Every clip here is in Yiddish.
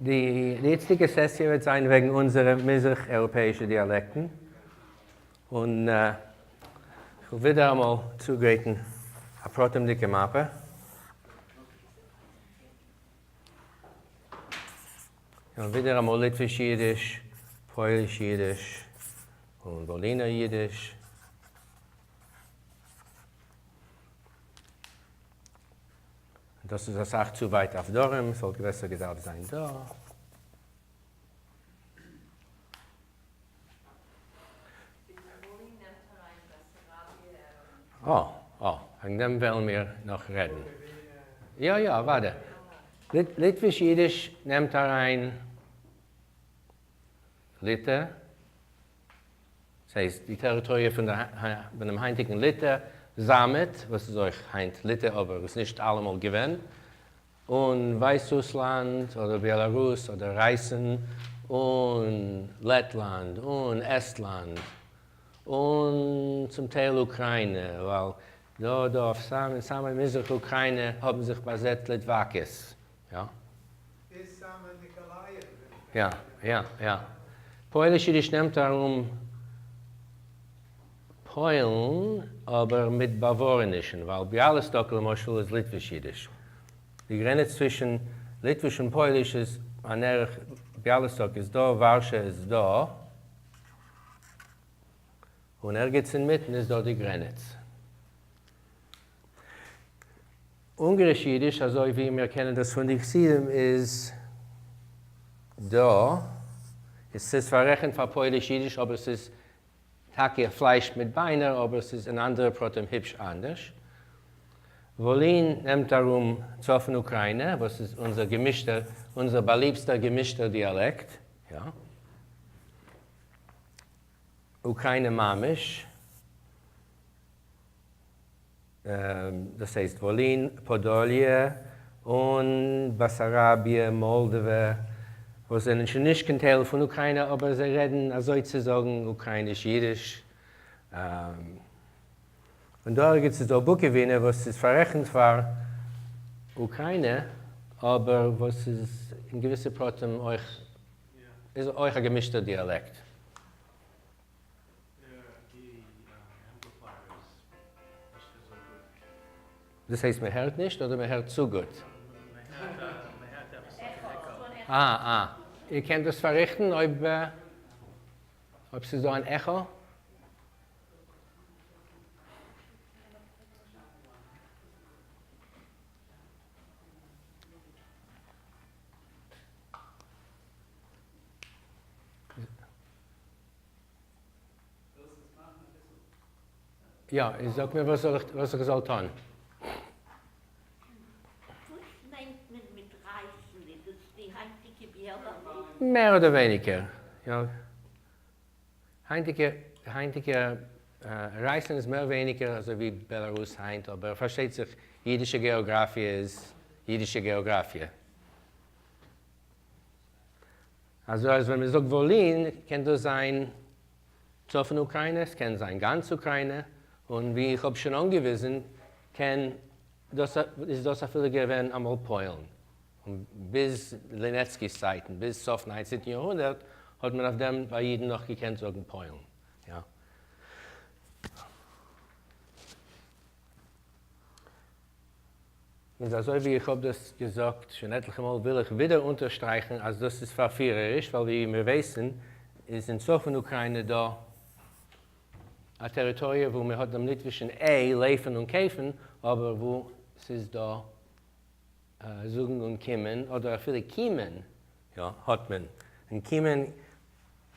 די איצטיגע סעסיע וועט זיין וועגן אונזערע מזרח-אייראפעאישע דיאלעקטן, און איך וועל ווידעראמאל צוגרייטן א פרטימ'דיגע מאפע. און ווידעראמאל ליטוויש אידיש, פויליש אידיש, און וואלינער אידיש. דאס איז אסאך צו ווייט אויף דרום, ס'וואלט בעסער געדארפט זיין דא. אה, אה, וועגן דעם וועלן מיר נאך רעדן. יא יא, אוודאי. ליטוויש אידיש נעמט אריין ליטע. ס'הייסט די טעריטאריע פון דעם היינטיגן ליטע, זאמעט, וואס איז אויך היינט ליטע אבער איז נישט אלעמאל געווען, און ווייסרוסלאנד אדער בעלארוס אדער רייסן, און לעטלאנד און עסטלאנד, און צום טייל אוקריינע, ווייל דא דא אויף סאמע אין סאמע מזרח אוקריינע האבן זיך באזעצט ליטוואקעס, יא. ביז סאמע ניקאלאיעוו. יא יא יא. פויליש אידיש נעמט ארום פוילן אבער מיט באווארענישן ווייל ביאליסטאק למשל איז ליטוויש אידיש. די גרעניץ צווישן ליטוויש און פויליש איז אן ערך ביאליסטאק איז דא ווארשע איז דא און ערגעץ אינמיטן איז דא די גרעניץ. אונגעריש אידיש אזוי ווי מיר קענען דאס פון די חסידים איז דא, איז ס'איז פאררעכנט פאר פויליש אידיש אבער ס'איז טאקע פלייש מיט ביינער אבער ס'איז אין אנדערע פרטים היפש אנדערש. וואלין נעמט ארום צפון אוקריינע וואס איז אונזער געמישטער אונזער באליבסטער געמישטער דיאלעקט, יא. אוקריינע ממש. דאס הייסט וואלין, פאדאליע, און באסאראביע, מאלדעווע, וואס זענען שוין נישט קיין טייל פון אוקריינע אבער זיי רעדן אזוי צו זאגן אוקרייניש אידיש. און דא ערגעץ איז דא בוקעווינע וואס איז פאררעכנט פאר אוקריינע אבער וואס איז אין געוויסע פרטים אויך איז אויך א געמישטער דיאלעקט. דאס הייסט מען הערט נישט אדער מען הערט צו גוט? אה אה. איר קענט דאס פארריכטן אויב אויב ס'איז דא אן עכא? יא, זאג מיר וואס זאל איך וואס איך זאל טון? וואס מיינט מען מיט רייסן? איז דאס די היינטיגע ביאלארוס? מער אדער ווייניגער, יא. היינטיגע היינטיגע רייסן איז מער ווייניגער אזוי ווי בעלארוס היינט, אבער פארשטייט זיך אידישע געאגראפיע איז אידישע געאגראפיע. אזוי אז ווען מען זאגט וואלין קען דאס זיין צפון אוקריינע, עס קען זיין גאנץ אוקריינע, און ווי איך האב שוין אנגעוויזן קען דאס איז דאס אפילו געווען אמאל פוילן, און ביז לינעצקי'ס צייטן, ביז סוף ניינצנטן יארהונדערט, האט מען אויף דעם ביי אידן נאך געקענט זאגן פוילן. יא. איז אזוי ווי איך האב דאס געזאגט שוין עטליכע מאל וויל איך ווידער אונטערשטרייכן אז דאס איז פארפירעריש ווייל ווי מיר ווייסן איז אין צפון אוקריינע דא א טעריטאריע וואו מען האט דעם ליטווישן ע לויפן און קויפן אבער וואו ס'איז דא זאגן און קומען אדער אפילו קימען יא האט מען און קימען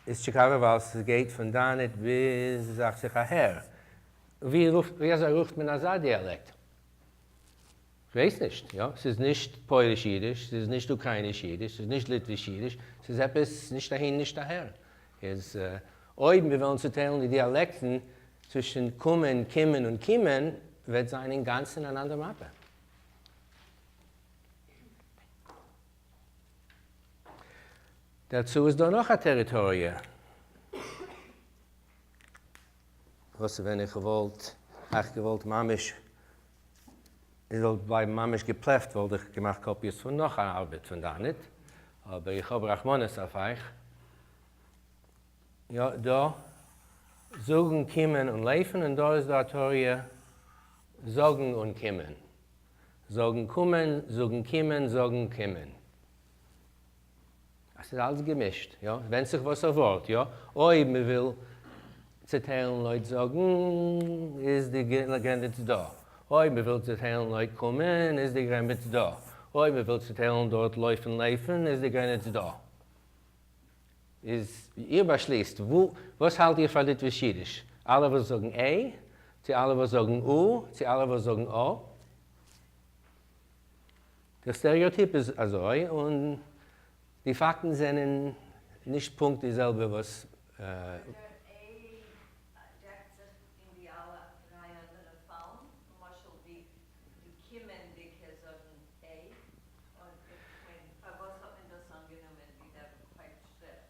איז טשיקאווע ווייל ס'גייט פון דאנעט ביז זאך זיך אהער ווי רופט ווי אזוי רופט מען אזא דיאלעקט? כ'ווייס נישט, יא, ס'איז נישט פויליש אידיש, ס'איז נישט אוקרייניש אידיש, ס'איז נישט ליטוויש אידיש, ס'איז עפעס נישט אהין נישט אהער. איז אויב מיר וועלן צוטיילן די דיאלעקטן צווישן קומען, קימען און קימען, וועט זיין אינגאנצן אן אנדער מאפע. דערצו איז דא נאך א טעריטאריע. וואס ווען איך וואלט אייך געוואלט ממש איר זאלט בלייבן ממש געפלעפט וואלט איך געמאכט קאפיעס פון נאך א ארבעט פון דאנעט. אבער איך האב רחמנות אויף אייך. יא, דא זאגן קומען און לויפן, און דא איז דא א טעאריע זאגן און קומען. זאגן קומען, זאגן קומען, זאגן קומען. עס איז אלץ געמישט, יא, ווענדט זיך וואס א ווארט, יא, אויב מען וויל צעטיילן לויט זאגן איז די גרעניץ דא, אויב מען וויל צעטיילן לויט קומען איז די גרעניץ דא, אויב מען וויל צעטיילן דארט לויפן לויפן איז די גרעניץ דא. איז איר באשליסט וואו, וואס האלט איר פאר ליטוויש אידיש? אלע וואס זאגן ע, צו אלע וואס זאגן או, צו אלע וואס זאגן א? דער סטעריאטיפ איז אזוי, און די פאקטן זענען נישט פונקט די זעלבע וואס. אבער דער ע דעקט זיך אין די אלע דריי אנדערע פאלן, למשל די די קומענדיגע זאגן ע, און איך מיין פארוואס האט מען דאס אנגענומען ווי דער הויפט שטריך?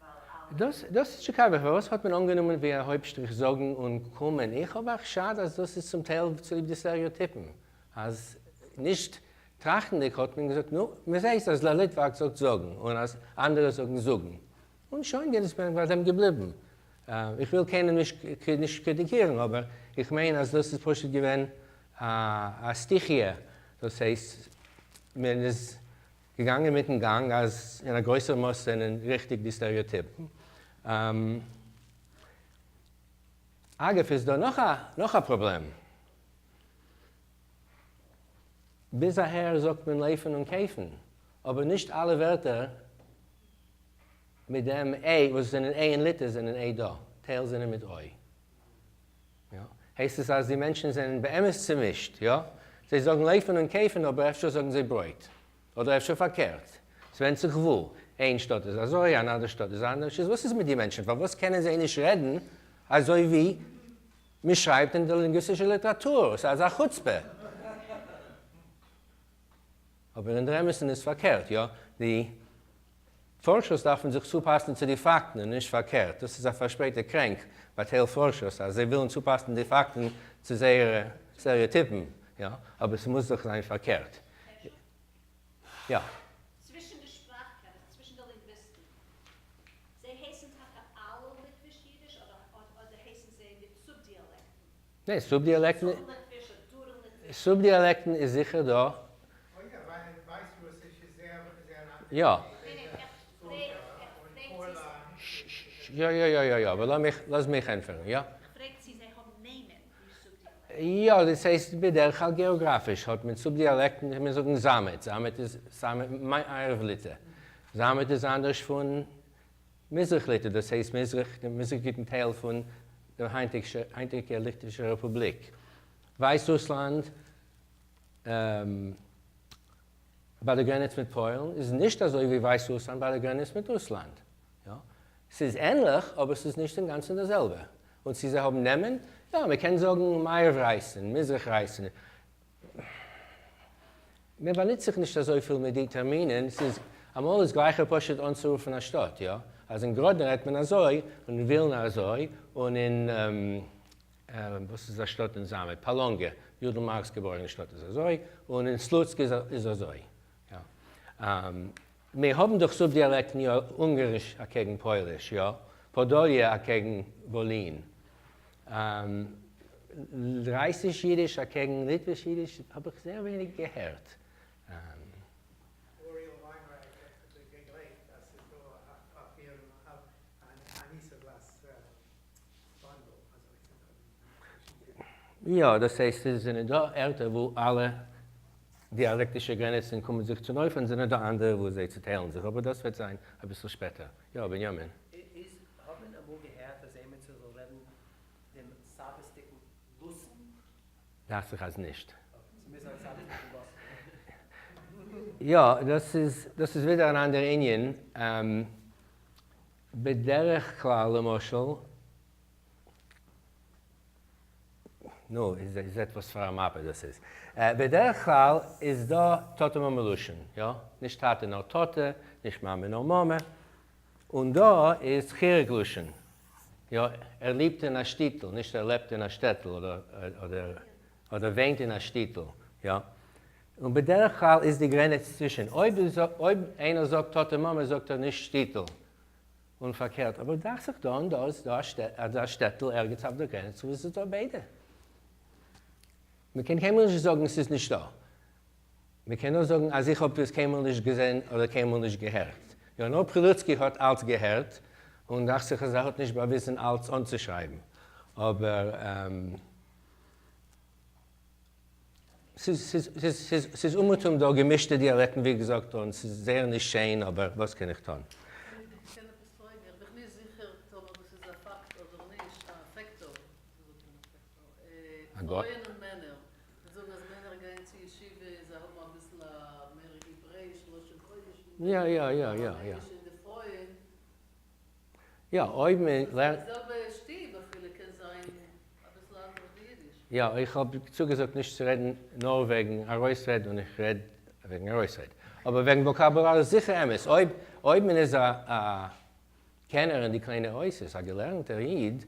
ווייל אלע. דאס דאס איז טשיקאווע, פארוואס האט מען אנגענומען ווי א הויפט שטריך זאגן און קומען? איך האב א חשד אז דאס איז צום טייל צוליב די סטעריאטיפן, אז נישט טראכטנדיג האט מען געזאגט נו, מען זעהט אז ליטוואק זאגט זאגן און אז אנדערע זאגן זאגן, און שוין איז מען ביי דעם געבליבן. איך וויל קיינעם נישט קריטיקירן אבער איך מיין אז דאס איז פשוט געווען א סטיכיע, דאס הייסט מען איז געגאנגען מיטן גאנג אז אין א גרויסער מאס זענען ריכטיג די סטעריאטיפן. אגב איז דא נאך א פראבלעם. ביז אהער זאגט מען לויפן און קויפן, אבער נישט אלע ווערטער מיט דעם ע וואס זענען ע אין ליטע זענען ע דא, טייל זענען מיט אוי. יא? הייסט עס אז די מענטשן זענען באמת צומישט, יא? זיי זאגן לויפן און קויפן אבער אפשר זאגן זיי ברויט. אדער אפשר פארקערט. ס'ווענדט זיך וואו. איין שטאט איז אזוי, אן אנדער שטאט איז אנדערש. איז וואס איז מיט די מענטשן? פארוואס קענען זיי נישט רעדן אזוי ווי מען שרייבט אין די לינגוויסטישע ליטעראטור, ס'איז אזא חוצפה. אבער אין דער אמת'ן איז פארקערט, יא, די פארשערס דארפן זיך צופאסן צו די פאקטן און נישט פארקערט. דאס איז א פארשפרייטע קרענק ביי טייל פארשערס אז זיי ווילן צופאסן די פאקטן צו זייערע סטעריאטיפן, יא, אבער ס'מוז דאך זיין פארקערט. יא. צווישן די שפראך-קענער, צווישן די לינגוויסטן. זיי הייסן טאקע אלע ליטוויש יידיש אדער הייסן זיי מיט סובדיאלעקטן? ניין, סובדיאלעקטן. צפון ליטוויש אדער דרום ליטוויש? סובדיאלעקטן איז זיכער דא. אוי יא, ווייסרוסיש איז זייער זייער יא. ניין ניין, איך פרעג איך פרעג צו. יא יא יא יא יא, אבער לאמיך לאז מיך ענטפערן, יא? איך פרעג צו זיי האבן נעמען די סובדיאלעקטן. יא, דאס הייסט בדרך כלל געאגראפיש האט מען סובדיאלעקטן, מיר זאגן זאמד, זאמד איז מערב ליטע, זאמד איז אנדערש פון מזרח ליטע, דאס הייסט מזרח, דעם מזרח'דיגן טייל פון דער היינטיגער ליטווישער רעפובליק. ווייסרוסלאנד ביי דער גרעניץ מיט פוילן איז נישט אזוי ווי ווייסרוסלאנד ביי דער גרעניץ מיט רוסלאנד. יא, ס'איז ענליך, אבער ס'איז נישט אינגאנצן דאס זעלבע. און צו זיי האבן נעמען? יא, מ'קען זאגן מערב רייסן, מזרח רייסן. מען באנוצט זיך נישט אזויפיל מיט די טערמינען, ס'איז אמאל איז גלייכער פשוט אנצורופן א שטאט, יא? אז אין גראדנע רעדט מען אזוי, און אין ווילנא אזוי, און אין וואס איז א שטאט אין זאמד? פאלאנגע, יודל מארקס געבוירענע שטאט איז אזוי, און אין סלוצק איז אזוי. יא. מיר האבן דאך סובדיאלעקטן יא, אונגאריש אקעגן פויליש, יא, פאדאליע אקעגן וואלין. רייסיש אידיש אקעגן ליטוויש אידיש האב איך זייער ווייניג געהערט. אוריאל וויינרייך האט געגלייבט אז ס'איז דא אויף איר אן איסר-גלאס באנדל אזוי. יא, דאס הייסט עס זענען דא ערטער וואו אלע דיאלעקטישע גרעניצן קומען זיך צונויף און זענען דא אנדערע וואו זיי צוטיילן זיך, אבער דאס וועט זיין אביסל שפעטער. יא, בנימין. איז האט מען אמאל געהערט אז עימיצער זאל רעדן דעם שבת'דיגן לשון? דאכט זיך אז נישט. ס'מוז זיין שבת'דיגן לשון. יא, דאס איז דאס איז ווידער אן אנדער ענין. בדרך כלל למשל, נו, איר זעט וואס פאר א מאפע דאס איז. בדרך כלל איז דא טאטע מאמע לשון, יא? נישט טאטע נאר טאטע, נישט מאמע נאר מאמע. און דא איז חיריק לשון, יא, ער ליבט אין א שטיטל, נישט ער לעבט אין א שטעטל אדער אדער וואינט אין א שטיטל, יא. און בדרך כלל איז די גרעניץ צווישן, אויב אויב איינער זאגט טאטע מאמע זאגט ער נישט שטיטל, און פארקערט, אבער דאכט זיך דא און דא איז דא אזא שטעטל ערגעץ אויף דער גרעניץ וואו עס איז דא ביידע. מען קען קיינמאל נישט זאגן ס'איז נישטא. מען קען נאר זאגן אז איך האב עס קיינמאל נישט געזען אדער קיינמאל נישט געהערט. יא, נאר פרילוצקי האט אלץ געהערט, און דאכט זיך אז ער האט נישט באוויזן אלץ אנצושרייבן. אבער ס'איז אומעטום דא געמישטע דיאלעקטן ווי געזאגט, און ס'איז זייער נישט שיין, אבער וואס קען איך טון. איך קען עפעס פרעגן? איך בין נישט זיכער טאמער דאס איז א פאקט אדער נישט, א פעקטאר, ווי זאגט מען א פעקטאר? פרויען און מענער, זיי זאגן אז מענער גייען צו ישיבה זיי האבן אביסל א מער העברעיש לשון קודש יא יא יא יא יא. און די פרויען. יא אויב מען לערנט. די זעלבע שטוב אפילו קען זיין אביסל אנדערש ווי אידיש. יא איך האב צוגעזאגט נישט צו רעדן נאר וועגן ארויסרעד און איך רעד וועגן ארויסרעד. אבער וועגן וואקאבולאר איז זיכער אמת. אויב אויב מען איז א א קענער אין די קליינע אותיות, א געלערנטער איד,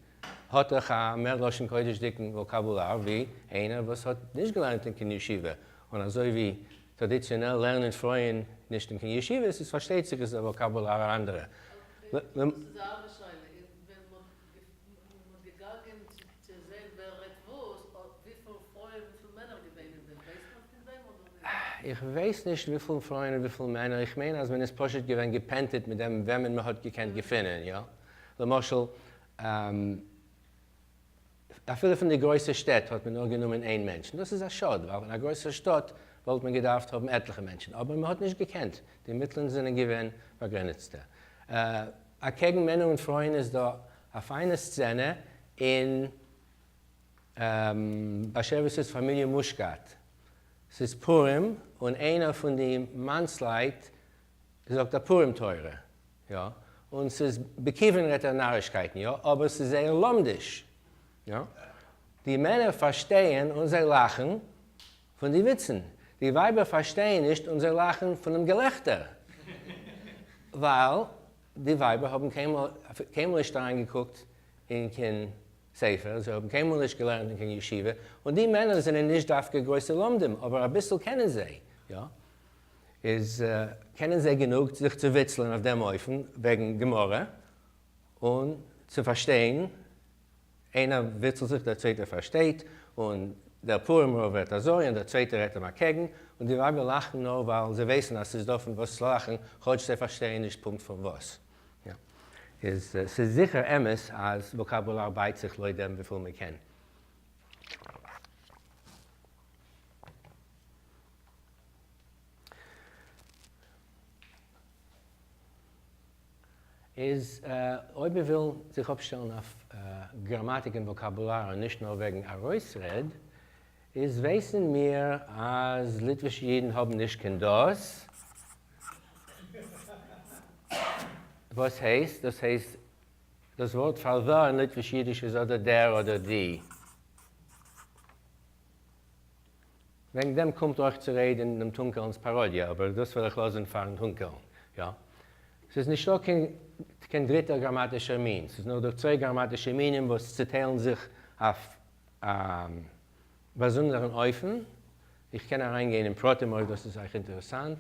האט דאך א מער לשון קודש'דיגן וואקאבולאר ווי איינער וואס האט נישט געלערנט אין קיין ישיבה, און אזוי ווי טראדיציאנעל לערנען פרויען נישט אין קיין ישיבות, איז פארשטייט זיך איז דער וואקאבולאר אן אנדערער. אקעי, דאס איז א אנדערע שאלה, און ווען מ'האט געגאנגען צו זען ווער רעדט וואס, וויפיל פרויען וויפיל מענער געווען אין דעם, ווייסט מען פון דעם אדער נישט? איך ווייס נישט וויפיל פרויען און וויפיל מענער, איך מיין אז מען איז פשוט געווען געפענטעט מיט דעם וועמען מען האט געקענט געפינען, יא. למשל, אפילו פון די גרויסע שטעט האט מען נאר גענומען איין מענטש, און דאס איז א שאד, ווייל אין א גרויסער שטאט וואלט מען געדארפט האבן עטליכע מענטשן, אבער מען האט נישט געקענט, די מיטלען זענען געווען באגרעניצטע. אקעגן מענער און פרויען איז דא א פיינע סצענע אין באשעוויס'ס פאמיליע מושקאט. ס'איז פורים, און איינער פון די מאנסלייט זאגט א פורים תורה, יא, און ס'איז בכיוון רעדט ער נארישקייטן, יא, אבער ס'איז זייער לומדיש, יא. די מענער פארשטייען און זיי לאכן פון די וויצן, די ווייבער פארשטייען נישט און זיי לאכן פונעם געלעכטער, ווייל די ווייבער האבן קיינמאל קיינמאל נישט אריינגעקוקט אין קיין ספר, זיי האבן קיינמאל נישט געלערנט אין קיין ישיבה, און די מענער זענען נישט דווקא גרויסע לומדים, אבער אביסל קענען זיי, יא. איז קענען זיי גענוג זיך צו וויצלען אויף דעם אופן וועגן גמרא און צו פארשטיין, איינער וויצלט זיך דער צווייטער פארשטייט, און דער פורים רב רעדט אזוי און דער צווייטער רעדט אים אקעגן, און די ווייבער לאכן נאר ווייל זיי ווייסן אז ס'איז דא פון וואס צו לאכן כאטש זיי פארשטייען נישט פונקט פון וואס. איז ס'איז זיכער אמת אז וואקאבולאר בייט זיך לויט דעם וויפיל מ'קען. איז אויב מען וויל זיך אפשטעלן אויף גראמאטיק און וואקאבולאר און נישט נאר וועגן ארויסרעד, איז ווייסן מיר אז ליטווישע אידן האבן נישט קיין דאס. וואס הייסט? דאס הייסט דאס ווארט פאר the אין ליטוויש אידיש איז אדער דער אדער די. וועגן דעם קומט אויך צו רעדן אין דעם טונקעלנס פאראדיע, אבער דאס וועל איך לאזן פארן טונקעלן. יא. ס'איז נישטא קיין קיין דריטער גראמאטישער מין, ס'איז נאר דא צוויי גראמאטישע מינים וואס צעטיילן זיך אויף א באזונדערן אופן. איך קען אריינגיין אין פרטים אויב דאס איז אייך אינטערעסאנט,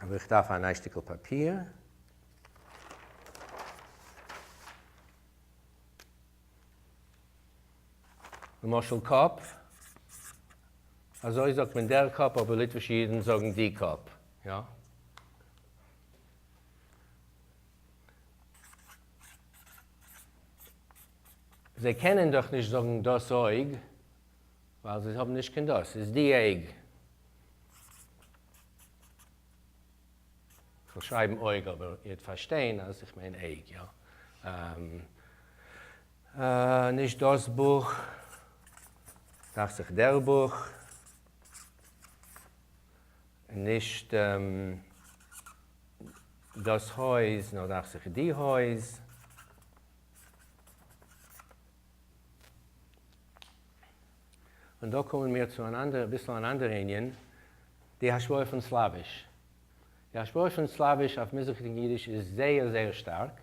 אבער איך דארף א ניי שטיקל פאפיר. למשל קאפ, אזוי זאגט מען דער קאפ אבער ליטווישע אידן זאגן די קאפ, יא? זיי קענען דאך נישט זאגן דאס אויג ווייל זיי האבן נישט קיין דאס, איז די אייג. כ'וועל שרייבן אויג אבער איר וועט פארשטיין אז איך מיין אייג, יא? נישט דאָס בוך, דאַכט זיך דער בוך, נישט דאָס הויז, נאָר דאַכט זיך די הויז. און דאָ קומען מיר צו אַן אַנדער, ביסל אַן אַנדער ענין, די השפעה פון סלאַוויש. די השפעה פון סלאַוויש אויף מזרחדיקן יידיש איז זייער, זייער שטאַרק.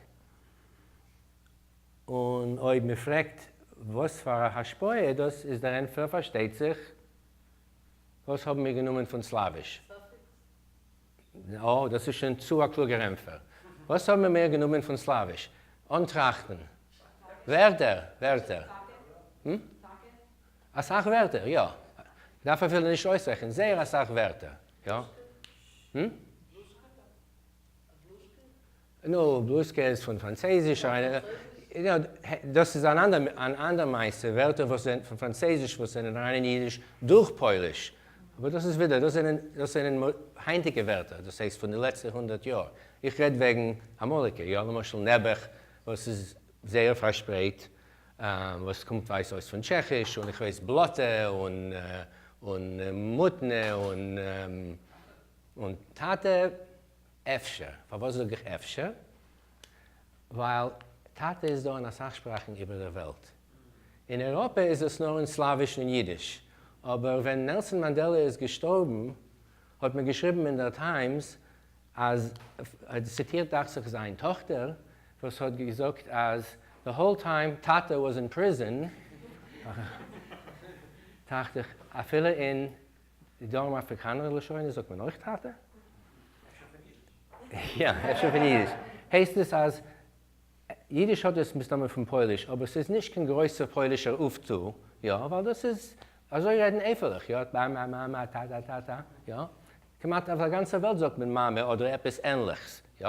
און אויב מען פרעגט וואס פאר א השפעה דאס איז דער ענטפער פארשטייט זיך וואס האבן מיר גענומען פון סלאוויש? אה, דאס איז שוין צו א קלוגער ענטפער. וואס האבן מיר גענומען פון סלאוויש? אן טראכטן. ווערטער, ווערטער. אסאך ווערטער, יא. דארף אפילו נישט אויסרעכענען, זייער אסאך ווערטער, יא. נו, בלוזקע איז פון פראנצייזיש, דאס איז אן אנדער מעשה, ווערטער וואס זענען פון פראנצייזיש וואס זענען אריין אין אידיש דורך פויליש, אבער דאס איז ווידער, דאס זענען, דאס זענען היינטיגע ווערטער, דאס הייסט פון די לעצטע 100 יאר, איך רעד וועגן אמאליגע, יא, למשל נעבעך וואס איז זייער פארשפרייט, וואס קומט ווייזט אויס פון טשעכיש, און איך ווייס בלאטע, און און מוטנע, און און טאטע. אפשר. פארוואס זאג איך אפשר? ווייל טאטע איז דא אין אסאך שפראכן איבער דער וועלט. אין אייראפע איז עס נאר אין סלאוויש און אידיש. אבער ווען נעלסאן מאנדעלע איז געשטארבן האט מען געשריבן אין דער טיימס אז, ציטירט דאכט זיך זיין טאכטער וואס האט געזאגט אז the whole time טאטע was in prison, טראכט איך אפילו אין די דרום אפריקאנער לשונות זאגט מען אויך טאטע? יא, אפשר פון אידיש. הייסט עס אז אידיש האט עס מסתמא פון פויליש, אבער ס'איז נישט קיין גרויסער פוילישער אויפטו, יא, ווייל דאס איז, אזוי רעדן עופה'לעך, יא, בא מא מא מא טא טא טא טא, יא. כמעט אויף דער גאנצער וועלט זאגט מען מאמע אדער עפעס ענליכס, יא.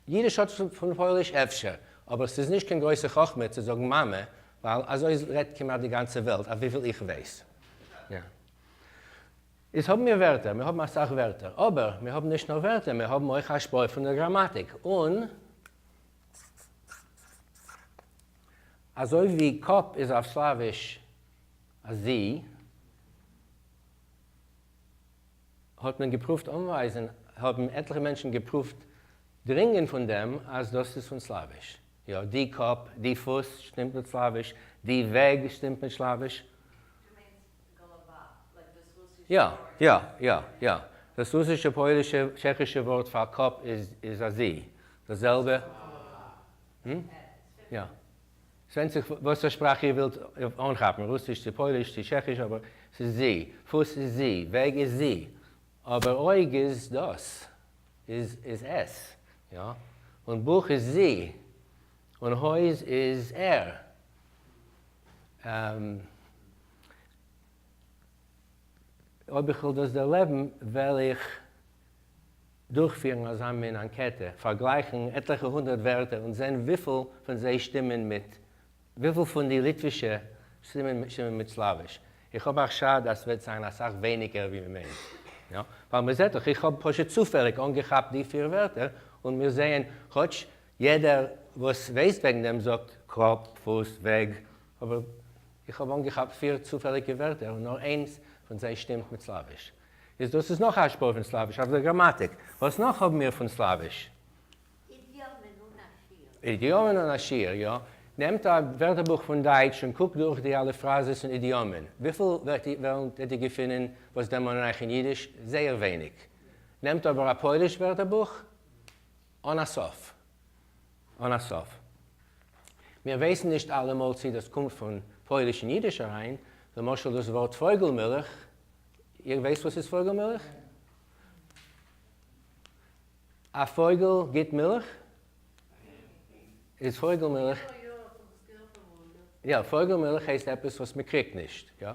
אידיש האט פון פויליש אפשר, אבער ס'איז נישט קיין גרויסע חכמה צו זאגן מאמע, ווייל אזוי רעדט כמעט די גאנצע וועלט, אויף וויפיל איך ווייס. יא. איז האבן מיר ווערטער, מיר האבן אסאך ווערטער, אבער מיר האבן נישט נאר ווערטער, מיר האבן אויך השפעה פון דער גראמאטיק, און אזוי ווי קאפ איז אויף סלאוויש א זי, האט מען געפרואווט אנווייזן, האבן עטליכע מענטשן געפרואווט דרינגען פון דעם אז דאס איז פון סלאוויש. יא, די קאפ, די פוס שטימט מיט סלאוויש, די וועג שטימט מיט סלאוויש. דו מיינסט גאלאווא, like דאס רוסישע יא, ווארט? יא, יא, יא. דאס רוסישע, פוילישע, טשעכישע ווארט פאר קאפ איז איז א זי. דאס זעלבע. יא. ס'ווענדט זיך וואסער שפראך איר ווילט אנכאפן, רוסיש צו פויליש צו טשעכיש, אבער ס'איז זי. פוס איז זי, וועג איז זי. אבער אויג איז דאס, איז איז עס, יא. און בוך איז זי, און הויז איז ער. אויב איך וועל דאס דערלעבן, וועל איך דורכפירן אזא מין אנקעטע, פארגלייכן עטליכע הונדערט ווערטער און זען וויפיל פון זיי שטימען מיט, וויפיל פון די ליטווישע שטימען מיט סלאוויש. איך האב א חשד אז ס'וועט זיין אסאך ווייניגער ווי מ'מיינט. יא, ווייל מ'זעט דאך, איך האב פשוט צופעליג אנגעכאפט די פיר ווערטער, און מיר זעען, כאטש יעדער וואס ווייסט וועגן דעם זאגט קאפ, פוס, וועג, אבער איך האב אנגעכאפט פיר צופעליגע ווערטער און נאר איינס פון זיי שטימט מיט סלאוויש. איז דאס איז נאך א השפעה פון סלאוויש אויף דער גראמאטיק. וואס נאך האבן מיר פון סלאוויש? אידיאמען אן א שיעור. אידיאמען אן א שיעור, יא. נעמט א ווערטערבוך פון דייטש און קוקט דורך די אלע פראזעס און אידיאמען. וויפיל וועט איר געפינען וואס דערמאנען אייך אין אידיש? זייער ווייניג. נעמט אבער א פויליש ווערטערבוך, אן א סוף. אן א סוף. מיר ווייסן נישט אלעמאל צי דאס קומט פון פויליש אין אידיש אריין, למשל דאס ווארט פויגל-מילך, איר ווייסט וואס איז פויגל-מילך? א פויגל גיט מילך? איז פויגל-מילך? יא, פויגל-מילך הייסט עפעס וואס מען קריגט נישט, יא?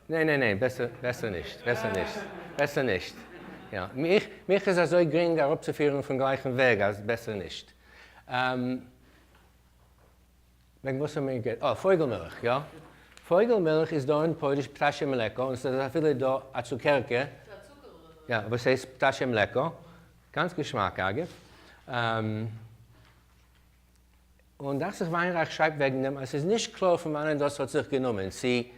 ניין ניין ניין, בעסער בעסער נישט, בעסער נישט, בעסער נישט, יא, מיך מיך איז אזוי גרינג אראפצופירן פון גלייכן וועג אז בעסער נישט. וועגן וואס האבן מיר גערעדט? אה, פויגל מילך, יא. פויגל מילך איז דא אין פויליש ptasie mleko, און ס'איז אפילו דא א צוקערקע, יא, וואס הייסט ptasie mleko, גאנץ געשמאק אגב. און דאכט זיך וויינרייך שרייבט וועגן דעם אז ס'איז נישט קלאר פון וואנען דאס האט זיך גענומען, צי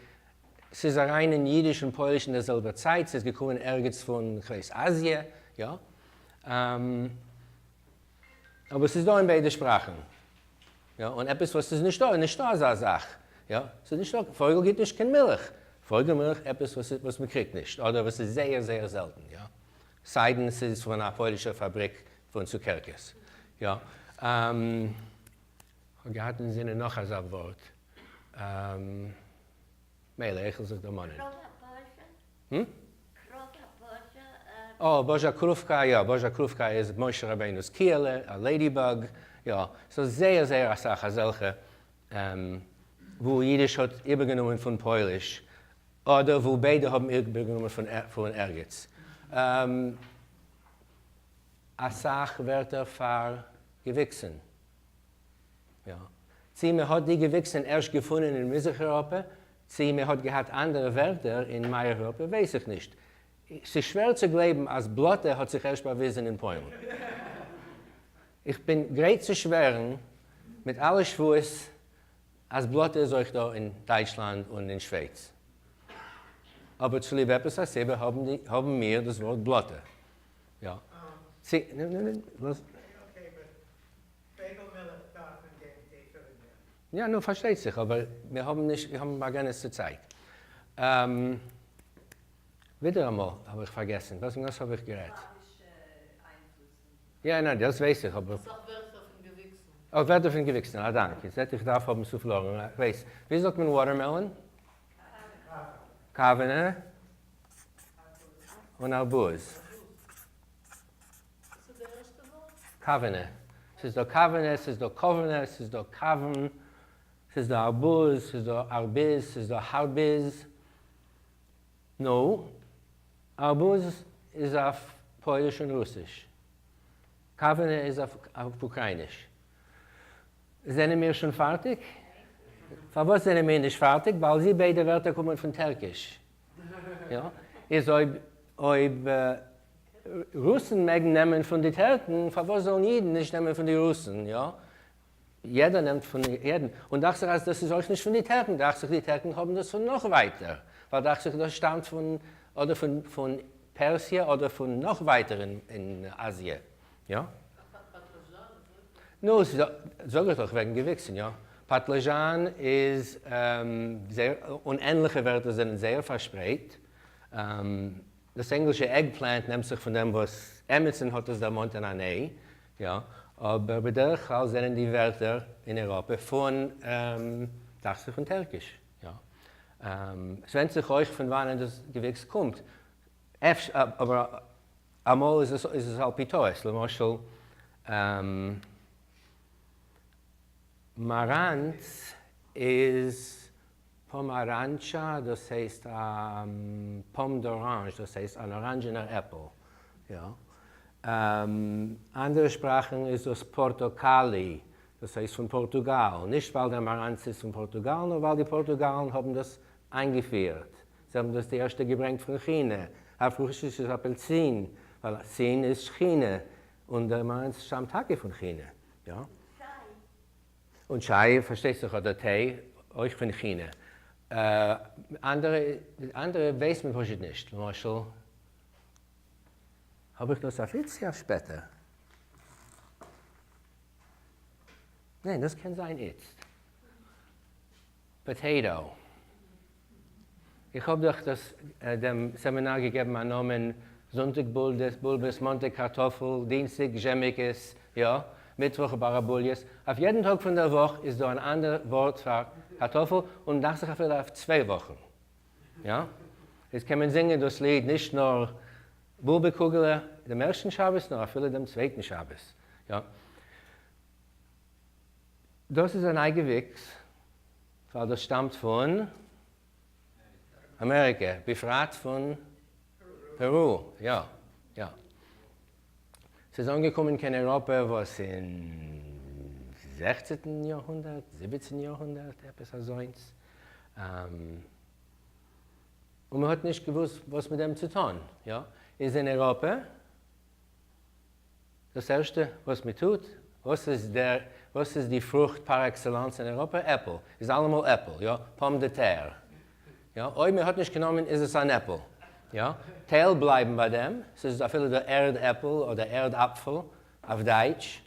ס'איז אריין אין אידיש און פויליש אין דער זעלבער צייט, ס'איז געקומען ערגעץ פון כ'ווייס אזיע, יא. אבער ס'איז דא אין ביידע שפראכן. יא, און עפעס וואס איז נישטא, איז נישטא אזא זאך. יא, ס'איז נישטא, פויגל גיט נישט קיין מילך. פויגל מילך עפעס וואס וואס מ'קריגט נישט, אדער וואס איז זייער זייער זעלטן, יא. סיידן ס'איז פון א פוילישער פאבריק פון צוקערקעס. יא. כ'האב געהאט אין זינען נאך אזא ווארט. מילא, איך וועל זיך דערמאנען. אה, Boża Krówka, יא, Boża Krówka איז משה רבינו'ס קיעלע, א ladybug, יא. ס'איז זייער זייער אסאך אזעלכע וואו אידיש האט איבערגענומען פון פויליש, אדער וואו ביידע האבן איבערגענומען פון ערגעץ. אסאך ווערטער פאר געוויקסן. יא. צי מען האט די געוויקסן ערשט געפונען אין מזרח אייראפע, צי מען האט געהאט אנדערע ווערטער אין מערב אייראפע ווייס איך נישט. ס'איז שווער צו גלייבן אז בלאטע האט זיך ערשט באוויזן אין פוילן. איך בין גרייט צו שווערן מיט אלע שבועות אז בלאטע איז אויך דא אין דייטשלאנד און אין שווייץ. אבער צוליב עפעס א סיבה האבן מיר דאס ווארט בלאטע. יא. צו. יא נו פארשטייט זיך אבער מיר האבן נישט מיר האבן באגרעניצטע צייט. ווידעראמאל האב איך פארגעסן וואס וואס האב איך גערעדט? יא ניין דאס ווייס איך אבער. אסאך ווערטער פון געוויקסן. אה ווערטער פון געוויקסן א דאנק. איר זעט איך דארף האבן סופלארן איך ווייס. ווי זאגט מען watermelon? קאווענע. און ארבוז. וואס איז די ערשטע ווארט? קאווענע. ס'איז דא קאווענע, ס'איז דא קאווענע, ס'איז דא קאווען, ס'איז דא ארבוז, ס'איז דא ארביז, ס'איז דא הארביז. נו, ארבוז איז אויף פויליש און רוסיש. קאווענע איז אויף אוקרייניש. זענען מיר שוין פארטיג? פארוואס זענען מיר נישט פארטיג? ווייל זי ביידע ווערטער קומען פון טערקיש. יא? איז אויב אויב רוסן מעגן נעמען פון די טערקן, פארוואס זאלן אידן נישט נעמען פון די רוסן? יא? יעדער נעמט פון יעדן. און דאכט זיך אז דאס איז אויך נישט פון די טערקן, דאכט זיך די טערקן האבן דאס פון נאך ווייטער, ווייל דאכט זיך דאס שטאמט פון אדער פון פון פערסיע אדער פון נאך ווייטער אין אזיע. יא? נו, זאג איך דאך וועגן געוויקסן, יא. פאטלעזשאן איז זייער, און ענליכע ווערטער זענען זייער פארשפרייט. דאס ענגלישע eggplant נעמט זיך פון דעם וואס עמיצן האט עס דערמאנט אין אן איי, יא. אבער בדרך כלל זענען די ווערטער אין אייראפע פון, דאכט זיך פון טערקיש, יא. עס ווענדט זיך אויך פון וואנען דאס געוויקס קומט. אפשר, אבער אמאל איז עס איז עס על פי טעות, למשל מאראנץ איז pomarańcza, דאס הייסט א pomme d'orange, דאס הייסט אן אראנדזשענער עפל, יא. אנדערע שפראכן איז דאס portokali, דאס הייסט פון פארטוגאל, נישט ווייל דער מאראנץ איז פון פארטוגאל, נאר ווייל די פארטוגאלן האבן דאס איינגעפירט. זיי האבן דאס די ערשטע געברענגט פון כינע, אויף רוסיש איז апельсин, ווייל סין איז כינע, און דער מאראנץ שטאמט טאקע פון כינע, יא. און טשיי פארשטייט זיך אדער טיי, אויך פון כינע. אנדערע אנדערע ווייסט מען פשוט נישט, למשל האב איך דאס אויף איצט צו אויף שפעטער? ניין דאס קען זיין איצט. Potato. איך האב דאך דאס דעם סעמינאר געגעבן א נאמען, זונטאג בולבעס, מאנטאג קארטאפל, דינסטאג זשעמיקעס, יא, מיטוואך באראבוליעס, אויף יעדן טאג פון דער וואך איז דא אן אנדער ווארט פאר קארטאפל, און דאכט זיך אפילו אויף צוויי וואכן. יא? איז קען מען זינגען דאס ליד נישט נאר בולבע קוגעלע דעם ערשטן שבת, נאר אפילו דעם צווייטן שבת. יא? דאס איז א ניי געוויקס ווייל דאס שטאמט פון אמעריקע, בפרט פון פערו, יא יא. ס'איז אנגעקומען קיין אייראפע וואס אין זעכצענטן יארהונדערט, זיבעצן יארהונדערט, עפעס אזוינס, און מ'האט נישט געוואוסט וואס מיט דעם צו טון, יא, איז אין אייראפע דאס ערשטע וואס מען טוט, וואס איז דער, וואס איז די פרוכט par excellence אין אייראפע? עפל, איז אלעמאל עפל, יא, pomme de terre, יא, אויב מען האט נישט קיין נאמען איז עס אן עפל, יא, טייל בלייבן ביי דעם, ס'איז אפילו דא ערד עפל אדער ערד אפפל אויף דייטש,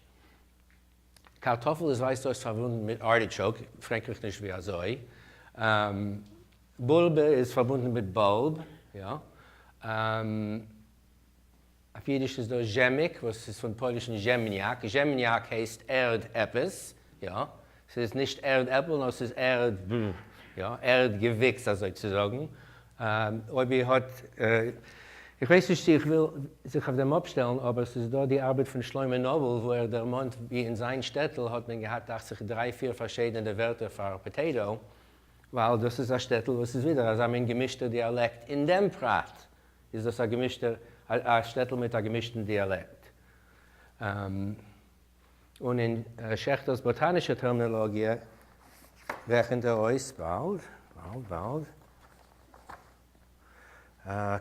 קארטאפל איז ווייזט אויס פארבונדן מיט artichoke, פרעג מיך נישט ווי אזוי, בולבע איז פארבונדן מיט bulb, יא. אויף אידיש איז דא זשעמיק וואס איז פון פוילישן ziemniak, ziemniak הייסט ערד עפעס, יא, ס'איז נישט ערד עפל נאר ס'איז ערד יא, ערד געוויקס אזוי צו זאגן. אויב איר האט, איך ווייס נישט צו איך וויל זיך אויף דעם אפשטעלן, אבער ס'איז דא די ארבעט פון שלמה נאבל וואו ער דערמאנט ווי אין זיין שטעטל האט מען געהאט דאכט זיך דריי פיר פארשידענע ווערטער פאר potato, ווייל דאס איז א שטעטל וואס איז ווידער אזא מין געמישטער דיאלעקט, אין דעם פרט איז דאס א געמישטער, א שטעטל מיט א געמישטן דיאלעקט. און אין שעכטער'ס באטאנישער טערמינאלאגיע רעכנט ער אויס, באלד, באלד, באלד,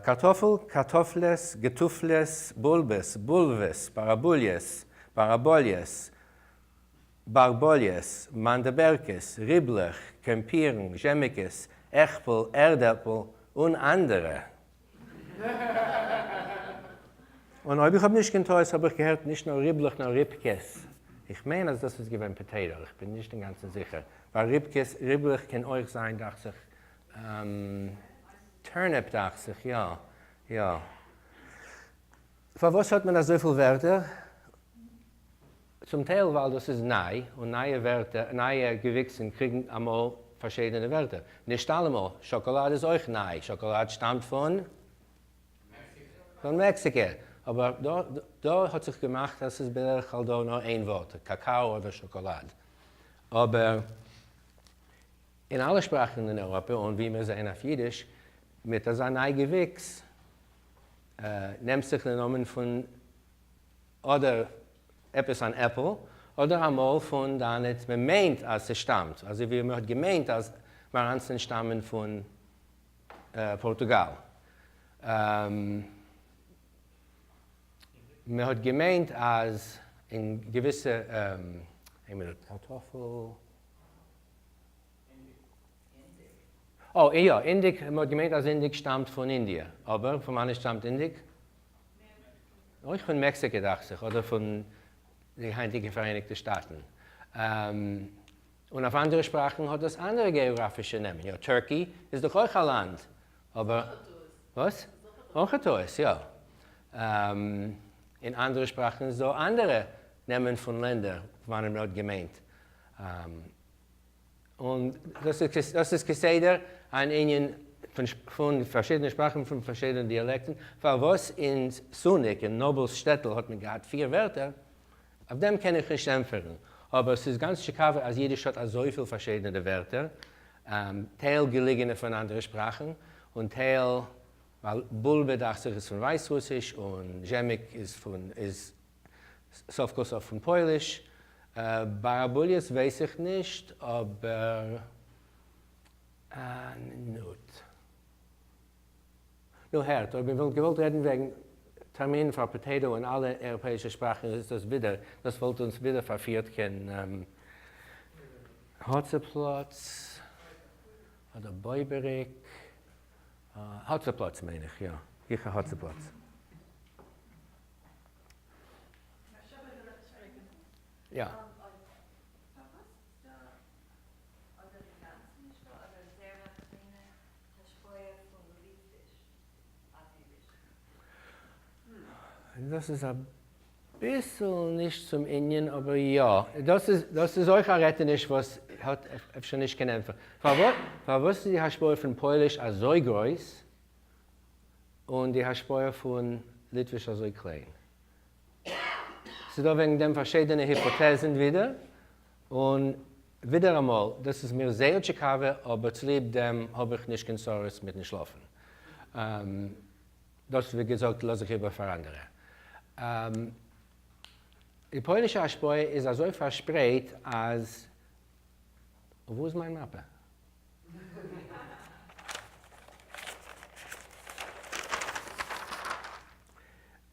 קארטאפל, קארטאפלעס, געטופלעס, בולבעס, בולוועס, באראבוליעס, באראבאליעס, בארבאליעס, מאנדעבערקעס, ריבלעך, קעמפירן, זשעמיקעס, עכפל, ערדעפל, און אנדערע. און אויב איך האב נישט קיין טעות האב איך געהערט נישט נאר ריבלעך נאר ריפקעס, איך מיין אז דאס איז געווען potato, איך בין נישט אינגאנצן זיכער, ווייל ריפקעס, ריבלעך קען אויך זיין דאכט זיך turnip דאכט זיך, יא יא. פארוואס האט מען אזויפיל ווערטער? צום טייל ווייל דאס איז ניי, און נייע ווערטער, נייע געוויקסן קריגן אמאל פארשידענע ווערטער. נישט אלעמאל. שאקאלאד איז אויך ניי. שאקאלאד שטאמט פון? פון מעקסיקע. אבער דא דא האט זיך געמאכט אז ס'איז בדרך כלל דא נאר איין ווארט, קאקאו אדער שאקאלאד. אבער אין אלע שפראכן אין אייראפע, און ווי מיר זעען אויף אידיש, מיט אזא ניי געוויקס נעמט זיך די נאמען פון אדער עפעס אן עפל, אדער אמאל פון דאנעט מען מיינט אז ס'שטאמט, אזוי ווי מען האט געמיינט אז מאראנצן שטאמען פון פארטוגאל. מען האט געמיינט אז אין געוויסע, איין מינוט, קארטאפל, אוי יא, אינדיק, מען האט געמיינט אז אינדיק שטאמט פון אינדיע, אבער פון וואנעט שטאמט אינדיק? אויך פון מעקסיקע דאכט זיך, אדער פון די היינטיגע פאראייניגטע שטאטן. און אויף אנדערע שפראכן האט דאס אנדערע געאגראפישע נעמען. יא, Turkey איז דאך אויך א לאנד, אבער. וואס? אויך א טעות, יא. אין אנדערע שפראכן איז דא אנדערע נעמען פון לענדער וואנען מען האט געמיינט. און דאס איז כסדר אן ענין פון פארשידענע שפראכן, פון פארשידענע דיאלעקטן. פארוואס אין סוניק, אין נאבעל'ס שטעטל, האט מען געהאט פיר ווערטער, אויף דעם קען איך נישט ענטפערן. אבער ס'איז גאנץ טשיקאווע אז אידיש האט אזויפיל פארשידענע ווערטער, טייל געליגענע פון אנדערע שפראכן, און טייל, ווייל בולבע דאכט זיך איז פון ווייסרוסיש, און זשעמיק איז פון, איז סוף כל סוף פון פויליש. באראבוליעס ווייס איך נישט, אבער א מינוט. נו הערט, אויב מען וואלט געוואלט רעדן וועגן טערמינען פאר potato אין אלע אייראפעאישע שפראכן איז דאס ווידער, דאס וואלט אונז ווידער פארפירט קיין האצעפלאץ אדער בויבעריק. האצעפלאץ מיין איך, יא, גיכער האצעפלאץ. יא. דאס איז אביסל נישט צום ענין אבער יא, דאס איז דאס איז אויך א רעטעניש וואס האט אפשר נישט קיין ענטפער. פארוואס איז די השפעה פון פויליש אזוי גרויס און די השפעה פון ליטוויש אזוי קליין? ס'איז דא וועגן דעם פארשידענע היפאטעזן ווידער, און ווידעראמאל, דאס איז מיר זייער טשיקאווע, אבער צוליב דעם האב איך נישט קיין צרות מיטן שלאפן. דאס ווי געזאגט לאז איך איבער פאר אנדערע. די פוילישע השפעה איז אזוי פארשפרייט אז. וואו איז מיין מאפע?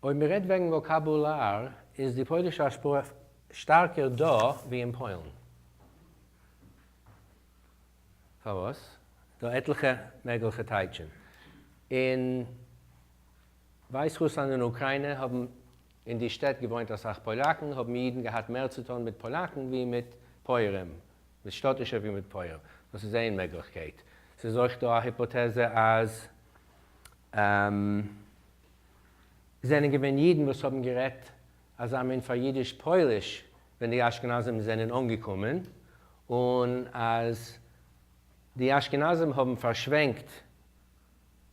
אויב מען רעדט וועגן וואקאבולאר איז די פוילישע השפעה שטארקער דא ווי אין פוילן. פארוואס? דא עטליכע מעגליכע טייטשן. אין ווייסרוסלאנד און אוקריינע האבן אין די שטעט געוואוינט אסאך פאלאקן, האבן אידן געהאט מער צו טון מיט פאלאקן ווי מיט פויערים, מיט שטאטישע ווי מיט פויער. דאס איז איין מעגליכקייט. ס'איז אויך דא א היפאטעזע אז זענען געווען אידן וואס האבן גערעדט אזא מין פאר אידיש פויליש ווען די אשכנזים זענען אנגעקומען, און אז די אשכנזים האבן פארשווענקט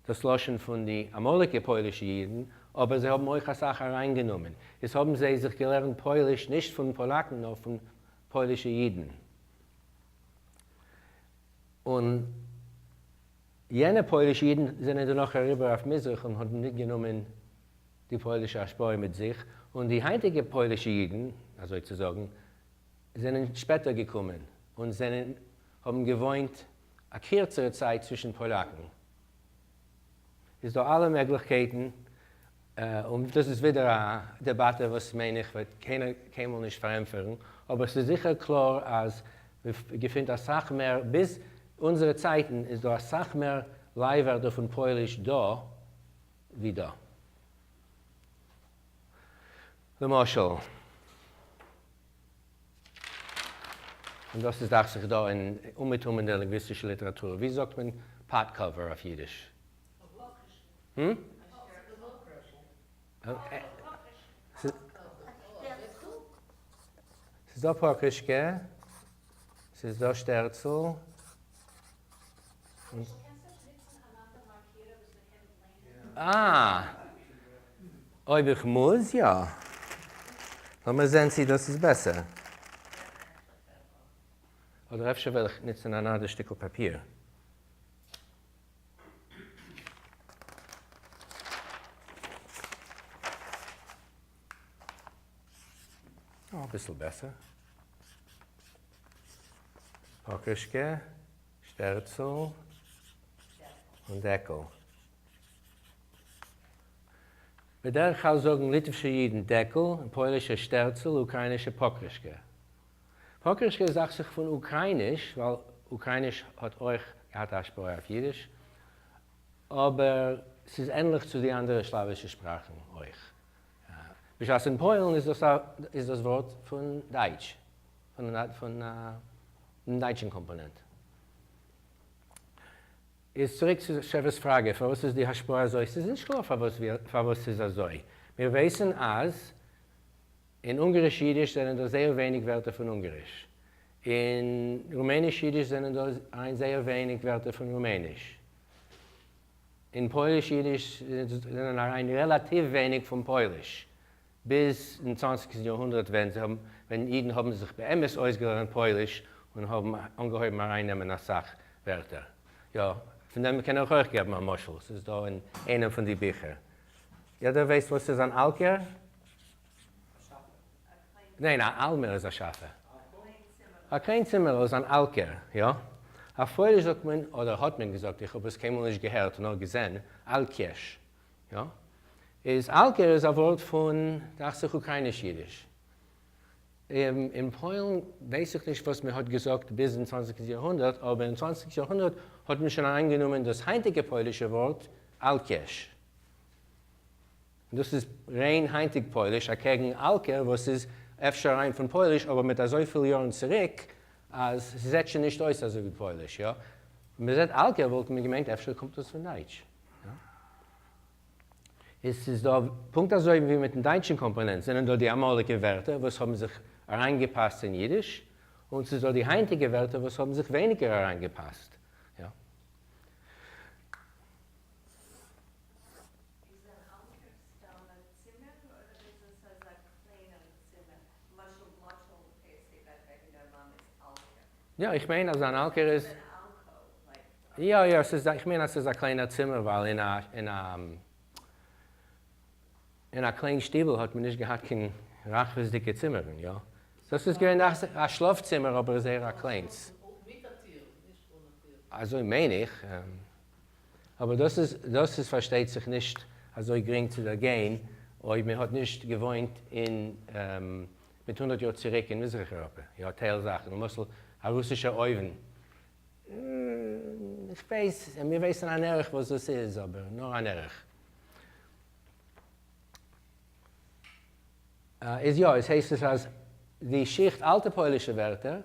דאס לשון פון די אמאליגע פוילישע אידן, אבער זיי האבן אויך אסאך אריינגענומען, איז האבן זיי זיך געלערנט פויליש נישט פון פאלאקן נאר פון פוילישע אידן. און יענע פוילישע אידן זענען דערנאך אריבער אויף מזרח און האבן מיטגענומען די פוילישע השפעה מיט זיך, און די היינטיגע פוילישע אידן, אזוי צו זאגן, זענען שפעטער געקומען און זענען האבן געוואוינט א קירצערע צייט צווישן פאלאקן. איז דא אלע מעגליכקייטן, און דאס איז ווידער א דעבאטע וואס מיין איך וועט קיינער קיינמאל נישט פארענטפערן, אבער ס'איז זיכער קלאר אז מ'געפינט אסאך מער, ביז אונזערע צייטן איז דא אסאך מער לייווערטער פון פויליש דא ווי דא. למשל. און דאס איז דאכט זיך דא אין אומעטום אין דער לינגוויסטישער ליטעראטור. ווי זאגט מען pot cover אויף אידיש? הום? ס'איז דא פאקרישקע, ס'איז דא שטערצל. אה! אויב איך מוז, יא. לאמיר זען צי דאס איז בעסער. אדער אפשר וועל איך נוצן אן אנדער שטיקל פאפיר. אביסל בעסער. פאקרישקע, שטערצל און דעקל. בדרך כלל זאגן ליטווישע אידן דעקל, און פוילישע שטערצל, אוקראינישע פאקרישקע. פאקרישקע איז דאכט זיך פון אוקראיניש, ווייל אוקראיניש האט אויך געהאט א השפעה אויף אידיש, אבער ס'איז ענליך צו די אנדערע סלאווישע שפראכן אויך. בשעת אין פוילן איז דאס איז דאס ווארט פון דייטש, פון דעם דייטשן קאמפאנענט. איז צוריק צו שבע'ס פראגע, פארוואס איז די השפעה אזוי? ס'איז נישט קלאר פארוואס ס'איז אזוי. מיר ווייסן אז אין אונגעריש אידיש זענען דא זייער ווייניג ווערטער פון אונגעריש. אין רומעניש אידיש זענען דא אריין זייער ווייניג ווערטער פון רומעניש. אין פויליש אידיש זענען אריין רעלאטיוו ווייניג פון פויליש. ביז אין צוואנציגסטן יארהונדערט ווען זיי האבן ווען אידן האבן זיך באמת אויסגעלערנט פויליש און האבן אנגעהויבן ארייננעמען אסאך ווערטער. יא, פון דעם קען איך אויך געבן א משל, ס'איז דא אין איינעם פון די ביכער. יעדער ווייסט וואס איז אן אלקער? ניין, א אלמער איז א שאפע. א קליין צימערל איז אן אלקער, יא. אויף פויליש זאגט מען, אדער האט מען געזאגט, איך האב עס קיינמאל נישט געהערט נאר געזען, אלקיעש. יא. איז אלקער איז א ווארט פון, דאכט זיך, אוקרייניש אידיש. אין פוילן ווייס איך נישט וואס מען האט געזאגט ביז אין צוואנציגסטן יארהונדערט, אבער אין צוואנציגסטן יארהונדערט האט מען שוין אריינגענומען דאס היינטיגע פוילישע ווארט אלקעש. דאס איז ריין היינטיג פויליש אקעגן אלקער וואס איז אפשר אריין פון פויליש אבער מיט אזויפיל יארן צוריק אז ס'זעט שוין נישט אויס אזוי ווי פויליש, יא? מ'זעט אלקער וואלט מען געמיינט אפשר קומט דאס פון דייטש. עס איז דא, פונקט אזוי ווי מיטן דייטשן קאמפאנענט, זענען דא די אמאליגע ווערטער וואס האבן זיך אריינגעפאסט אין אידיש, און ס'איז דא די היינטיגע ווערטער וואס האבן זיך ווייניגער אריינגעפאסט. יא. איז אן אלקער סתם א צימער אדער איז עס אזא קליינער צימער? למשל למשל פסח וועט וועגן דער מאמע'ס אלקער. יא, איך מיין אז אן אלקער איז. יא יא, ס'איז איך מיין אז ס'איז א קליינער צימער ווייל אין א אין א אין א קליין שטיבל האט מען נישט געהאט קיין רחבות'דיגע צימערן, יא? דאס איז געווען א שלאף צימער אבער זייער א קליינס. מיט א טיר, נישט אן א טיר. אזוי מיין איך, אבער דאס איז דאס איז פארשטייט זיך נישט אזוי גרינג צו דערגיין אויב מען האט נישט געוואוינט אין מיט הונדערט יאר צוריק אין מזרח אירופה, יא טייל זאכן, למשל א רוסישער אויוון, איך ווייס, מיר ווייסן אן ערך וואס דאס איז, אבער נאר אן ערך. איז יא, עס הייסט עס אז די שיכט אלטע פוילישע ווערטער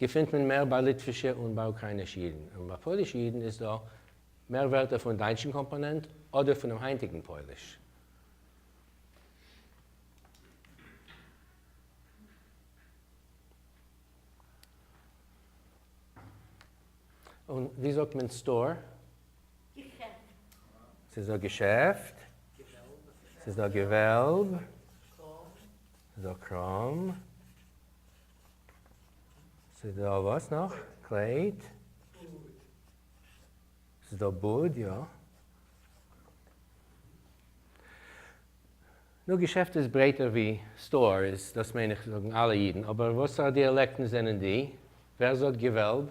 געפינט מען מער ביי ליטווישע און ביי אוקראינישע אידן, און ביי פוילישע אידן איז דא מער ווערטער פון דייטשן קאמפאנענט אדער פונעם היינטיגן פויליש. און ווי זאגט מען store? געשעפט. ס'איז דא געשעפט. ס'איז דא געוועלב. ס'איז דא קראם. ס'איז דא וואס נאך? קלייט. ס'איז דא בוד, יא. נו, געשעפט איז ברייטער ווי store, איז דאס מיין איך זאגן אלע אידן, אבער וואסארא דיאלעקטן זענען די? ווער זאגט געוועלב?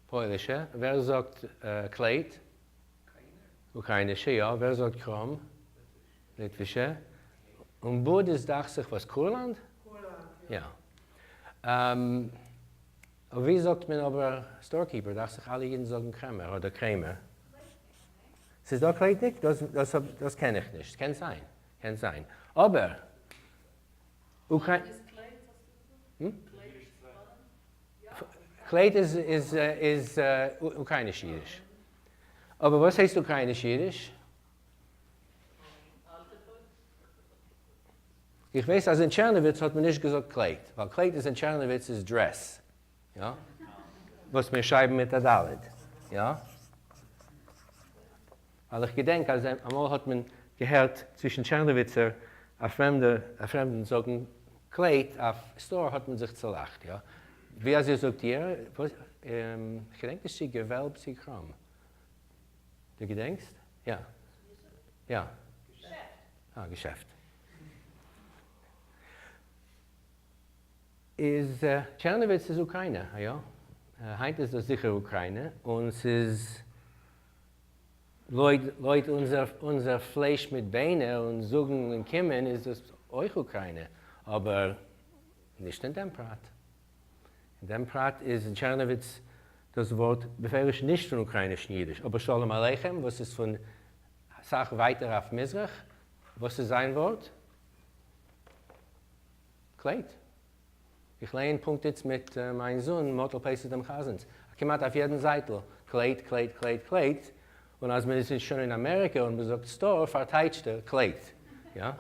פוילישע. ווער זאגט קלייט? אוקריינישע, יא. ווער זאגט קראם? ליטווישע. און בוד איז דאכט זיך וואס? קורלאנד? יא. ווי זאגט מען אבער storekeeper? דאכט זיך אלע אידן זאגן קרעמער אדער קרעמער. ס'איז דא קלייטניק? דאס קען איך נישט. קען זיין. קען זיין. אבער אוקריינ. קלייט איז איז אוקרייניש אידיש. אבער וואס הייסט אוקרייניש אידיש? איך ווייס אז אין טשערנאוויץ האט מען נישט געזאגט קלייט, ווייל קלייט איז אין טשערנאוויץ איז dress, יא? וואס מיר שרייבן מיט א ד', יא? ווייל איך געדענק אז אמאל האט מען געהערט צווישן טשערנאוויצער א פרעמדע א פרעמדן זאגן קלייט אויף store האט מען זיך צולאכט, יא? ווי אזוי זאגט איר? איך געדענק נישט צו געוועלב צו קראם. דו געדענקסט? יא. יא. אה, געשעפט. איז טשערנאוויץ איז אוקריינע, א יא? היינט איז דאס זיכער אוקריינע, און ס'איז לויט לויט אונזער אונזער פלייש מיט ביינער און זאגן און קומען איז דאס אויך אוקריינע, אבער נישט אין דעם פרט. אין דעם פרט איז אין טשערנאוויץ דאס ווארט בפירוש נישט פון אוקריינישן אידיש, אבער שלום עליכם וואס איז פון אסאך ווייטער אויף מזרח, וואס איז זיין ווארט? קלייט. איך לייען פונקט איצט מיט מיין זון מאטל פסח דעם חזנ'ס, כמעט אויף יעדן זייטל, קלייט, קלייט, קלייט, קלייט, און אז מען איז שוין אין אמעריקע און מען זאגט store פארטייטשט ער קלייט. יא? איך האב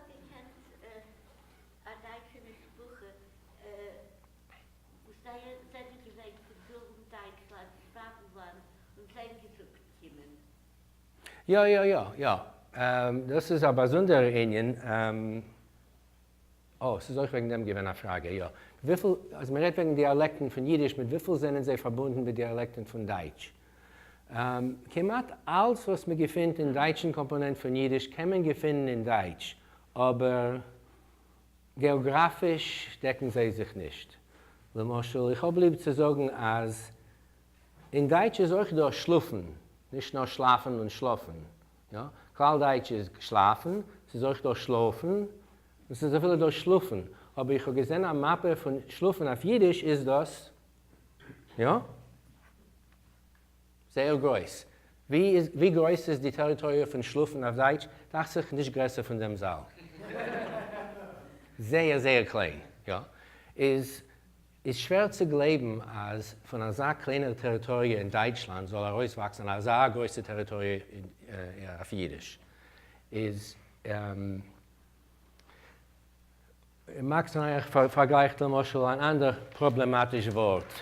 געקענט א דייטשע משפחה וואס זיי זענען געווען פון דרום דייטשלאנד, שוואבנלאנד, און זיי האבן געזאגט קומען. יא יא יא יא, דאס איז א באזונדערער ענין, אה, ס'איז אויך וועגן דעם געווען א פראגע, יא. וויפיל, אז מ'רעדט וועגן דיאלעקטן פון אידיש, מיט וויפיל זענען זיי פארבונדן מיט דיאלעקטן פון דייטש? כמעט אלץ וואס מ'געפינט אין דייטשן קאמפאנענט פון אידיש קען מען געפינען אין דייטש, אבער געאגראפיש דעקן זיי זיך נישט. למשל, איך האב ליב צו זאגן אז אין דייטש איז אויך דא שלאפן, נישט נאר שלאפן און שלאפן. יא, כלל דייטש איז שלאפן, ס'איז אויך דא שלאפן, און ס'איז אפילו דא שלופן. אבער איך האב געזען א מאפע פון שלופן אויף אידיש איז דאס, יא, זייער גרויס. ווי איז, ווי גרויס איז די טעריטאריע פון שלופן אויף דייטש? דאכט זיך נישט גרעסער פון דעם זאל. זייער זייער קליין, יא. איז איז שווער צו גלייבן אז פון אזא קליינער טעריטאריע אין דייטשלאנד זאל ארויסוואקסן אזא גרויסע טעריטאריע אויף אידיש. איז מאקס וויינרייך פארגלייכט למשל אן אנדער פראבלעמאטיש ווארט.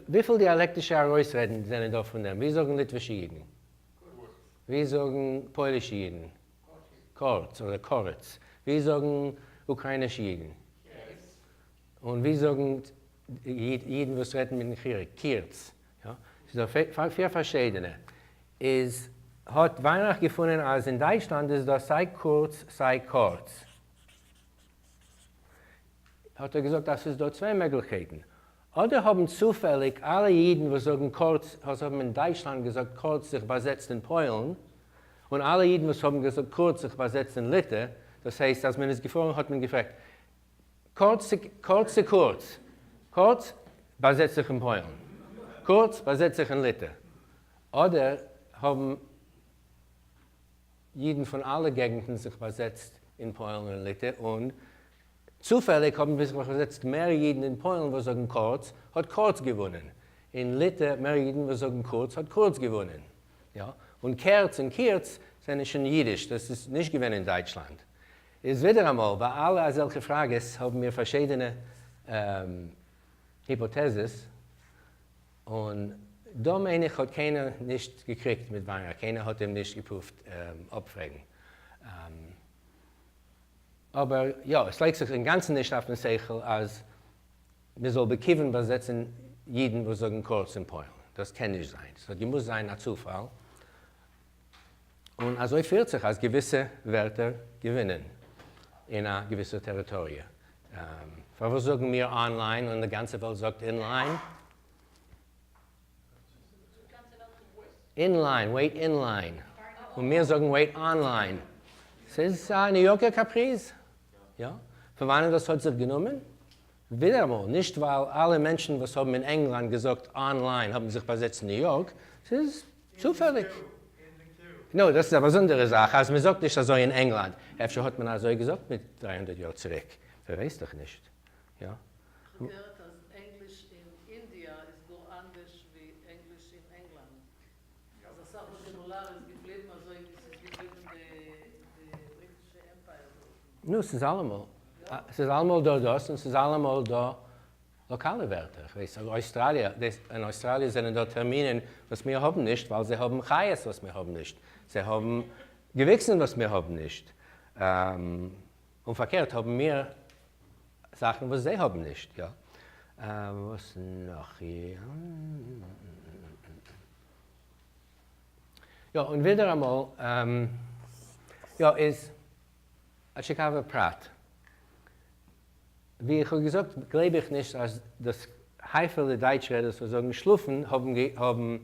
וויפיל דיאלעקטישע ארויסרעדן זענען דא פון דעם? ווי זאגן ליטווישע אידן? ווי זאגן פוילישע אידן? קורץ אדער קורץ. ווי זאגן אוקריינישע אידן? און ווי זאגן אידן וואס רעדן מיטן חיריק? קירץ. ס'איז דא פיר פארשידענע. איז האט וויינרייך געפונען אז אין דייטשלאנד איז דא סיי קורץ סיי קורץ. האט ער געזאגט אז ס'איז דא צוויי מעגליכקייטן, אדער האבן צופעליג אלע אידן וואס זאגן קורץ, וואס האבן אין דייטשלאנד געזאגט קורץ זיך באזעצט אין פוילן, און אלע אידן וואס האבן געזאגט קורץ זיך באזעצט אין ליטע, דאס הייסט אז מען איז געפארן האט מען געפרעגט קורץ קורץ צו קורץ, קורץ באזעצט זיך אין פוילן, קורץ באזעצט זיך אין ליטע, אדער האבן אידן פון אלע געגנטן זיך באזעצט אין פוילן און ליטע, און צופעליג האבן זיך באזעצט מער אידן אין פוילן וואס זאגן קורץ, האט קורץ געוואונען, אין ליטע מער אידן וואס זאגן קורץ האט קורץ געוואונען. יא, און קערץ און קירץ זענען שוין יידיש, דאס איז נישט געווען אין דייטשלאנד. איז ווידעראמאל, ביי אלע אזעלכע פראגעס האבן מיר פארשידענע היפאטעזעס, און דא מיין איך האט קיינער נישט געקריגט מיט וויינרייך, קיינער האט אים נישט געפרואווט אפפרעגן. אבער יא, עס לייגט זיך אינגאנצן נישט אויפן שכל אז מען זאל בכיוון באזעצן אידן וואס זאגן קורץ אין פוילן. דאס קען נישט זיין. עס האט געמוזט זיין א צופאל. און אזוי פירט זיך אז געוויסע ווערטער געווינען אין א געוויסער טעריטאריע. פארוואס זאגן מיר online און די גאנצע וועלט זאגט in line? In line, wait in line. און מיר זאגן wait online. ס'איז א ניו יארקער קאפריז. יא. פון וואנען דאס האט זיך גענומען? ווידעראמאל, נישט ווייל אלע מענטשן וואס האבן אין ענגלאנד געזאגט online האבן זיך באזעצט אין ניו יארק. ס'איז צופעליג. נו, דאס איז א באזונדערע זאך אז מ'זאגט נישט אזוי אין ענגלאנד. אפשר האט מען אזוי געזאגט מיט 300 יאר צוריק. ווער ווייסט דאך נישט. יא. כ'האב געהערט אז ענגליש אין אינדיע איז גאר אנדערש ווי ענגליש אין ענגלאנד. אז אסאך וואקעבולאר איז געבליבן אזוי ווי ס'איז געבליבן די בריטישע empire דארטן. נו, ס'איז אלעמאל. ס'איז אלעמאל דא דאס און ס'איז אלעמאל דא לאקאלע ווערטער. כ'ווייס אויסטראליע, אין אויסטראליע זענען דא טערמינען וואס מיר האבן נישט ווייל זיי האבן חיות וואס מיר האבן נישט. זיי האבן געוויקסן וואס מיר האבן נישט. און פארקערט האבן מיר זאכן וואס זיי האבן נישט, יא. וואס נאך? יא, און ווידעראמאל, יא, איז א טשיקאווער פרט. ווי איך האב געזאגט גלייב איך נישט אז דאס הייפעלע דייטש רעדערס וואס זאגן שלאפן האבן האבן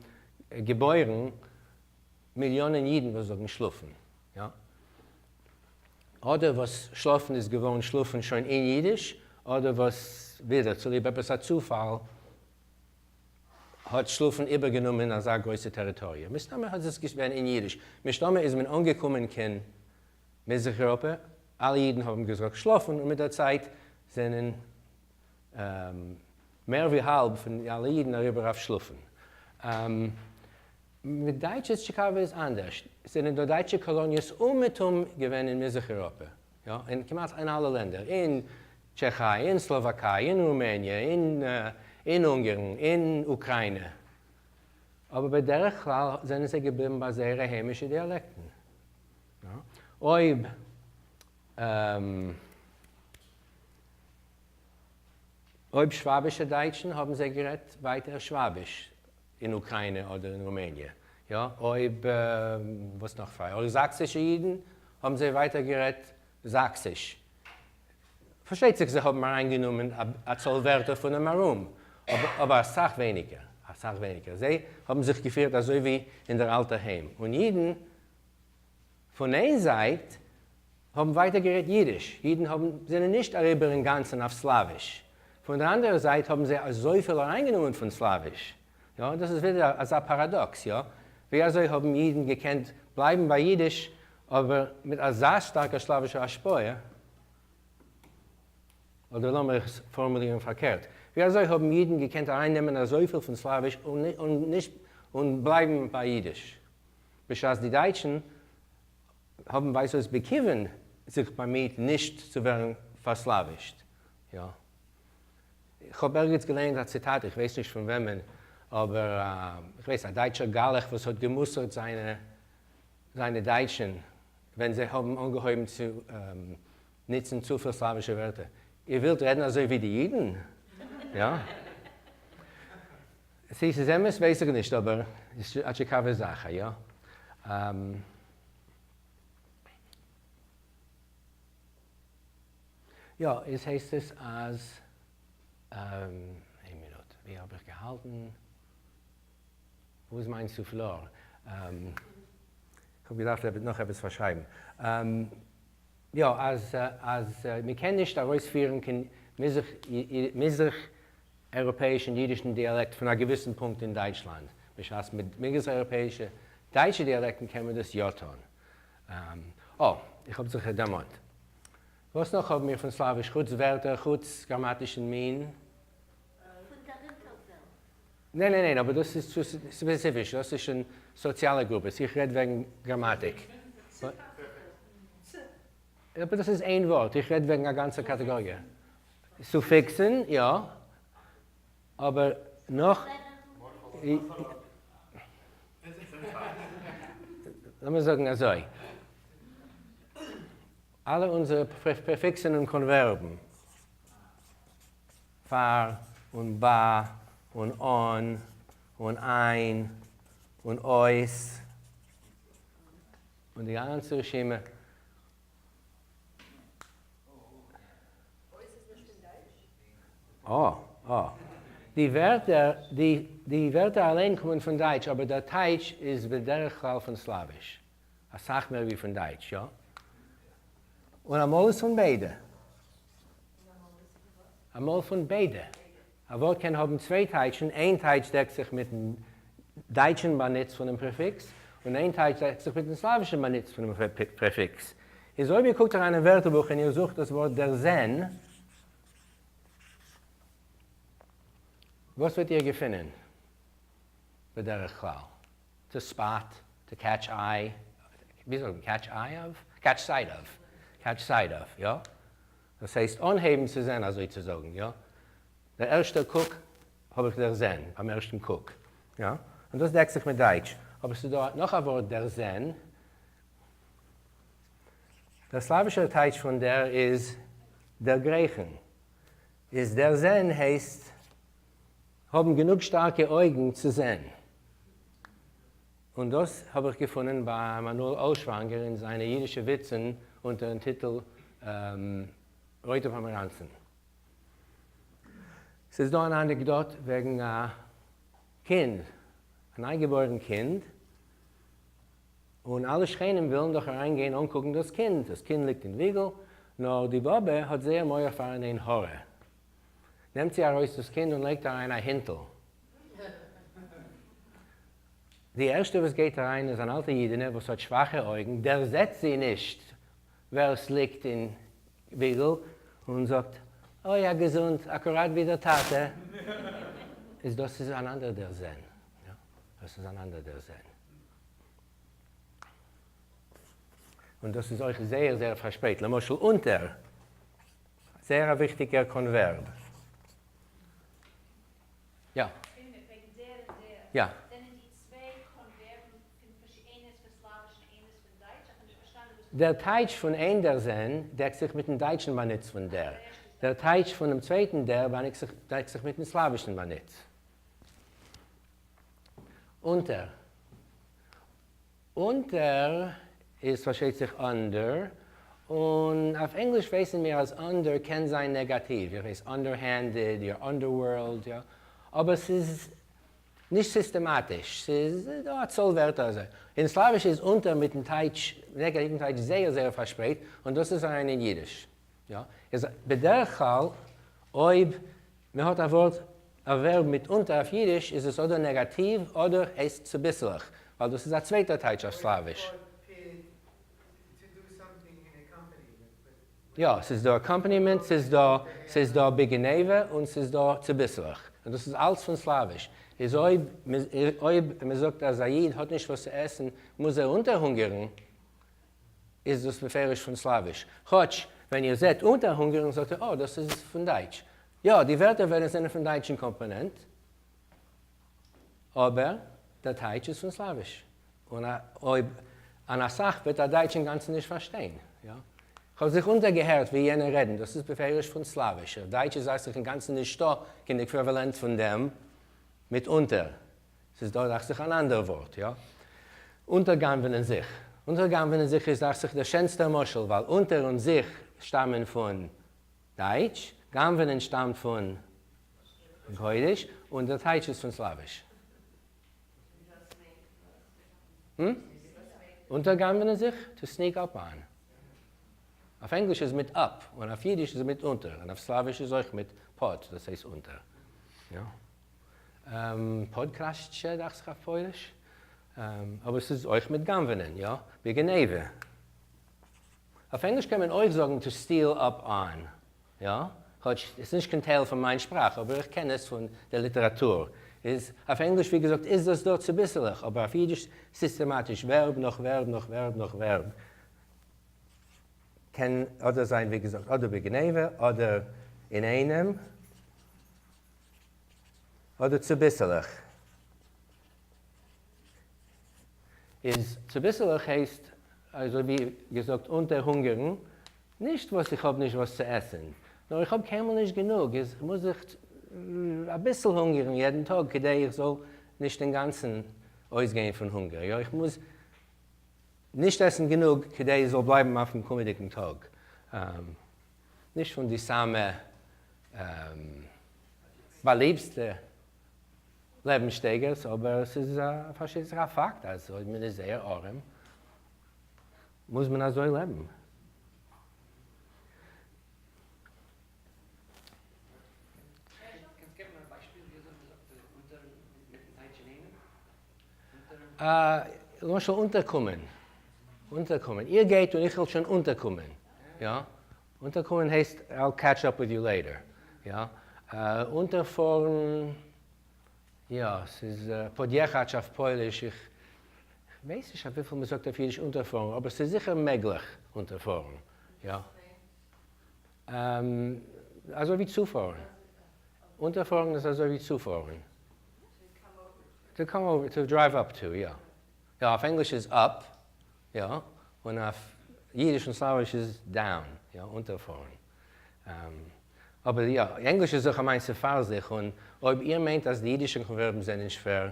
געבוירן מיליאנען אידן וואס זאגן שלאפן, יא. אדער וואס שלאפן איז געווארן שלאפן שוין אין אידיש, אדער וואס ווידער צוליב עפעס א צופאל האט שלאפן איבערגענומען אזא גרויסע טעריטאריע. מסתמא האט עס געווען אין אידיש. מסתמא איז מען אנגעקומען קיין מזרח אירופה, אלע אידן האבן געזאגט שלאפן, און מיט דער צייט זענען מער ווי האלב פון אלע אידן אריבער אויף שלאפן. מיט דייטש איז טשיקאווע איז אנדערש, זענען דא דייטשע קאלאניעס אומעטום געווען אין מזרח אירופה, יא, אין כמעט אין אלע לענדער, אין טשעכיי, אין סלאוואקיי, אין רומעניע, אין אין אונגערן, אין אוקריינע, אבער בדרך כלל זענען זיי געבליבן ביי זייערע היימישע דיאלעקטן. יא, אויב אויב שוואבישע דייטשן האבן זיי גערעדט ווייטער שוואביש, אין אוקריינע אדער אין רומעניע, יא, אויב וואס נאך פאר אויב זאקסישע אידן האבן זיי ווייטער גערעדט זאקסיש, פארשטייט זיך זיי האבן אריינגענומען א צאל ווערטער פונעם ארום, אבער אסאך ווייניגער, אסאך ווייניגער, זיי האבן זיך געפירט אזוי ווי אין דער אלטער היים, און אידן פון איין זייט האבן ווייטער גערעדט אידיש, אידן האבן זענען נישט אריבער אינגאנצן אויף סלאוויש, פון דער אנדערער זייט האבן זיי אזויפיל אריינגענומען פון סלאוויש, יא, דאס איז ווידער אזא פאראדאקס, יא, ווי אזוי האבן אידן געקענט בלייבן ביי אידיש אבער מיט אזא שטארקע סלאווישע השפעה, אדער לאמיר עס פארמולירן פארקערט, ווי אזוי האבן אידן געקענט ארייננעמען אזויפיל פון סלאוויש און נישט און בלייבן ביי אידיש, בשעת די דייטשן האבן ווייזט אויס בכיוון זיך באמיהט נישט צו ווערן פארסלאווישט. יא. איך האב ערגעץ געלייענט א ציטאט, איך ווייס נישט פון וועמען, אבער איך ווייס א דייטשער גלח וואס האט גע'מוסר'ט זיינע זיינע דייטשן ווען זיי האבן אנגעהויבן צו נוצן צופיל סלאווישע ווערטער. איר ווילט רעדן אזוי ווי די אידן? יא. צו ס'איז אמת ווייס איך נישט, אבער ס'איז א טשיקאווע זאך, יא. יא, איז הייסט עס אז, איין מינוט, ווי האב איך געהאלטן? וואו איז מיין סופלאר? כ'האב געדארפט נאך עפעס פארשרייבן. יא, אז אז מ'קען נישט ארויספירן קיין מזרח אייראפעאישן אידישן דיאלעקט פון א געוויסן פונקט אין דייטשלאנד, בשעת מיט מזרח אייראפעאישע דייטשע דיאלעקטן קען מען דאס יא טון. אה, איך האב זיך דערמאנט. וואס נאך האבן מיר פון סלאוויש חוץ ווערטער, חוץ גראמאטישן מין? פון דער אונטערוועלט. ניין ניין ניין, אבער דאס איז צו ספעציפיש, דאס איז שוין סאציאלע גרופעס, איך רעד וועגן גראמאטיק. אבער דאס איז איין ווארט, איך רעד וועגן א גאנצע קאטעגאריע. סופיקסן, יא, אבער נאך, לאמיר זאגן אזוי, אלע אונזערע פרעפיקסן און קאנווערבן, פאר און ביי און אן און איין און אויס, און די גאנצע רשימה. אה, אה. די ווערטער, די, די ווערטער אליין קומען פון דייטש, אבער דער טייטש איז בדרך כלל פון סלאוויש. אסאך מער ווי פון דייטש, יא. און אמאל איז פון ביידע. אמאל פון ביידע. א ווארט קען האבן צוויי טייטשן, איין טייטש דעקט זיך מיטן דייטשן באנוץ פונעם פרעפיקס, און איין טייטש דעקט זיך מיטן סלאווישן באנוץ פונעם פרעפיקס. איז אויב איר קוקט אריין אין ווערטערבוך און איר זוכט דאס ווארט דערזען, וואס וועט איר געפינען בדרך כלל? To spot, to catch eye, ווי זאגט מען catch eye of? Catch sight of, catch sight of, יא? דאס הייסט אנהייבן צו זען אזוי צו זאגן, יא? דער ערשטער קוק האב איך דערזען, ביים ערשטן קוק, יא? און דאס דעקט זיך מיט דייטש, אבער ס'איז דא נאך א ווארט דערזען, דער סלאווישער טייטש פון דער איז דערגרייכן, איז דערזען הייסט האבן גענוג שטארקע אויגן צו זען. און דאס האב איך געפונען ביי עמנואל אולשוואנגער אין זיינע אידישע וויצן אונטערן טיטל רויטע פאמעראנצן. ס'איז דא אן אנעקדאט וועגן א קינד, א ניי געבוירן קינד, און אלע שכנים ווילן דאך אריין גיין אנקוקן דאס קינד, דאס קינד ליגט אין וויגל, נאר די באבע האט זייער מורא פארן עין הרע, נעמט זי ארויס דאס קינד און לייגט אריין א הינטל. די ערשטע וואס גייט אריין איז אן אלטע אידענע וואס האט שוואכע אויגן, דערזעט זי נישט ווער עס ליגט אין וויגל, און זאגט, אוי א געזונט, אקוראט ווי דער טאטע. איז דאס איז אן אנדער דערזען. יא, דאס איז אן אנדער דערזען. און דאס איז אויך זייער זייער פארשפרייט. למשל אונטער. זייער א וויכטיגער קאנווערב. יא. יא. דער טייטש פון איין דערזען דעקט זיך מיטן דייטשן באנוץ פון דער. דער טייטש פונעם צווייטן דער דעקט זיך מיטן סלאווישן באנוץ. אונטער. אונטער איז פארשטייט זיך under, און אויף ענגליש ווייסן מיר אז under קען זיין נעגאטיוו, איך ווייס underhanded, יא underworld, יא, אבער ס'איז נישט סיסטעמאטיש, ס'איז דא א צאל ווערטער אזוי. אין סלאוויש איז אונטער מיטן טייטש, נעגאטיוון טייטש זייער זייער פארשפרייט, און דאס איז אריין אין אידיש. יא, איז בדרך כלל אויב מען האט א ווארט א ווערב מיט אונטער אויף אידיש איז עס אדער נעגאטיוו אדער הייסט צוביסלעך, ווייל דאס איז א צווייטער טייטש אויף סלאוויש. יא, ס'איז דא accompaniment, ס'איז דא ס'איז דא בגניבה און ס'איז דא צוביסלעך, און דאס איז אלץ פון סלאוויש. איז אויב אויב מען זאגט אז א איד האט נישט וואס צו עסן מוז ער אונטערהונגערן, איז דאס בפירוש פון סלאוויש, כאטש ווען איר זעט אונטערהונגערן זאגט איר אה דאס איז פון דייטש. יא, די ווערטער ווערן זענען פון דייטשן קאמפאנענט, אבער דער טייטש איז פון סלאוויש, און אויב אן אסאך וועט א דייטש אינגאנצן נישט פארשטיין. יא, כ'האב זיך אונטערגעהערט ווי יענע רעדן, דאס איז בפירוש פון סלאוויש, אויף דייטש איז זיך אינגאנצן נישטא קיין עקוויוועלענט פון דעם מיט אונטער. ס'איז דא דאכט זיך אן אנדער ווארט, יא? אונטערגנב'ענען זיך. אונטערגנב'ענען זיך איז דאכט זיך דער שענסטער משל, ווייל אונטער און זיך שטאמען פון דייטש, גנב'ענען שטאמט פון קודש, און דער טייטש איז פון סלאוויש. אונטערגנב'ענען זיך? To sneak up on. אויף ענגליש איז מיט up, און אויף אידיש איז מיט אונטער, און אויף סלאוויש איז אויך מיט pod, דאס הייסט אונטער. יא. Podkraść się, דאכט זיך אויף פויליש. אבער ס'איז אויך מיט גנב'ענען, יא? בגניבה. אויף ענגליש קען מען אויך זאגן to steal up on, יא? כאטש ס'איז נישט קיין טייל פון מיין שפראך, אבער איך קען עס פון דער ליטעראטור. איז אויף ענגליש ווי געזאגט איז דאס דא צוביסלעך, אבער אויף אידיש סיסטעמאטיש ווערב נאך ווערב נאך ווערב נאך ווערב קען אדער זיין ווי געזאגט אדער בגניבה אדער אינאיינעם אדער צוביסלעך. איז צוביסלעך הייסט אזוי ווי געזאגט אונטערהונגערן, נישט וואס איך האב נישט וואס צו עסן, נאר איך האב קיינמאל נישט גענוג, איז מוז איך אביסל הונגערן יעדן טאג כדי איך זאל נישט אינגאנצן אויסגיין פון הונגער, יא איך מוז נישט עסן גענוג כדי עס זאל בלייבן אויפן קומעדיגן טאג, נישט פון די סאמע באליבסטע לעבנסשטייגערס, אבער עס איז פארשטייט זיך א פאקט אז אויב מען איז זייער ארעם מוז מען אזוי לעבן. קענסט געבן א ביישפיל ווי אזוי מען זאגט אונטער מיטן טייטש אינאיינעם? למשל אונטערקומען, אונטערקומען, איר גייט און איך וועל שוין אונטערקומען, יא? אונטערקומען הייסט I'll catch up with you later, יא? אונטערפארן, יא, ס'איז פאדיעכאטש אויף פויליש, איך ווייס נישט אויף וויפיל מ'זאגט אויף אידיש אונטערפארן, אבער ס'איז זיכער מעגליך אונטערפארן, יא. אזוי ווי צופארן. אונטערפארן איז אזוי ווי צופארן. To come over, to drive up to, יא. יא, אויף ענגליש איז up, יא, און אויף אידיש און סלאוויש איז down, יא, אונטערפארן. אבער יא, ענגליש איז אויך א מעשה פאר זיך, און אויב איר מיינט אז די אידישע קאנווערבן זענען שווער,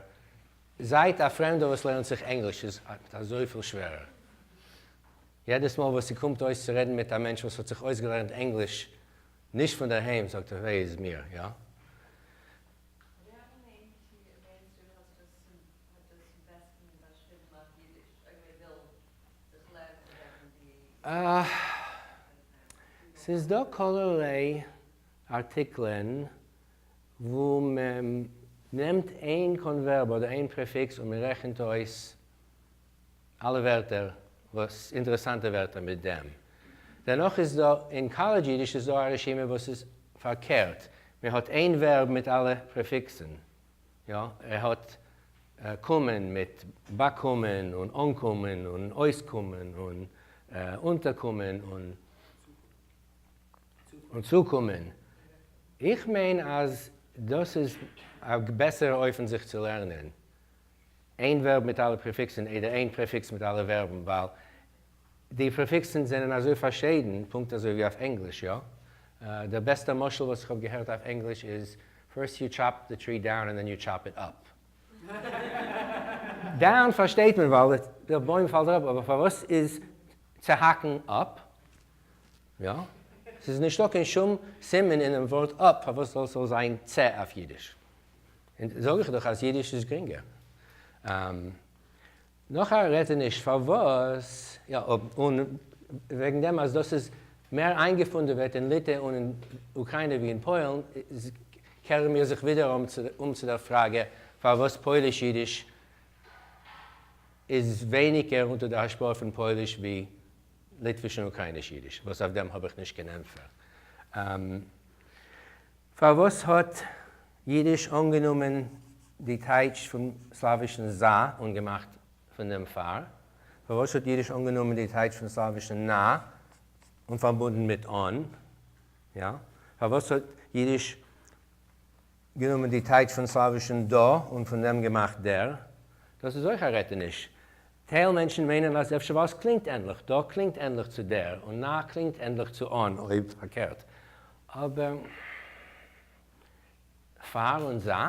זייט א פרעמדער וואס לערנט זיך ענגליש איז אזויפיל שווערער. יעדעס מאל וואס ס'קומט אויס צו רעדן מיט א מענטש וואס האט זיך אויסגעלערנט ענגליש נישט פון דערהיים זאגט ער וויי איז מיר, יא. ווער מיינט מיינסטו האט דאס האט דאס צום בעסטן באשריבן אויף אידיש אויב מען וויל זיך לערנען וועגן די ס'איז דא כלערליי ארטיקלען וואו מען נעמט איין קאנווערב אדער איין פרעפיקס און מען רעכנט אויס אלע ווערטער וואס אינטערעסאנטע ווערטער מיט דעם. דערנאך איז דא אין קאלעדזש אידיש איז דא א רשימה וואס איז פארקערט, מען האט איין ווערב מיט אלע פרעפיקסן, יא, ער האט קומען מיט באקומען און אנקומען און אויסקומען און אונטערקומען און און צוקומען. איך מיין אז דאס איז א בעסערע אופן זיך צו לערנען. איין ווערב מיט אלע פרעפיקסן איידער איין פרעפיקס מיט אלע ווערבן ווייל די פרעפיקסן זענען אזוי פארשיידן פונקט אזוי ווי אויף ענגליש יא? דער בעסטער משל וואס איך האב געהערט אויף ענגליש איז first you chop the tree down and then you chop it up. Down פארשטייט מען ווייל דער בוים פאלט אראפ אבער פארוואס איז צוהאקן up? יא? ס'איז נישטא קיין שום סימן אינעם ווארט up פארוואס זאל ס'זאל זיין צע אויף אידיש. און זאג איך דאך אז אידיש איז גרינגער. נאך א רעטעניש פארוואס, יא, און וועגן דעם אז דאס איז מער איינגעפונדעוועט אין ליטע און אין אוקריינע ווי אין פוילן, קערן מיר זיך ווידער אום צו דער פראגע פארוואס פויליש-אידיש איז ווייניגער אונטער דער השפעה פון פויליש ווי ליטוויש און אוקרייניש-אידיש, וואס אויף דעם האב איך נישט קיין ענטפער. פארוואס האט יידיש אנגענומען די טייטש פון סלאווישן זאַ און געמאכט פון דעם פאר? פארוואס האט יידיש אנגענומען די טייטש פון סלאווישן נאַ און פארבונדן מיט אָן? יא. פארוואס האט יידיש גענומען די טייטש פון סלאווישן דאָ און פון דעם געמאכט דער? דאס איז אויך א רעטעניש. טייל מענטשן מיינען אז אפשר ווייל עס קלינגט ענליך, דאָ קלינגט ענליך צו דער און נאַ קלינגט ענליך צו אָן, אויב פארקערט. אבער פאר און זא,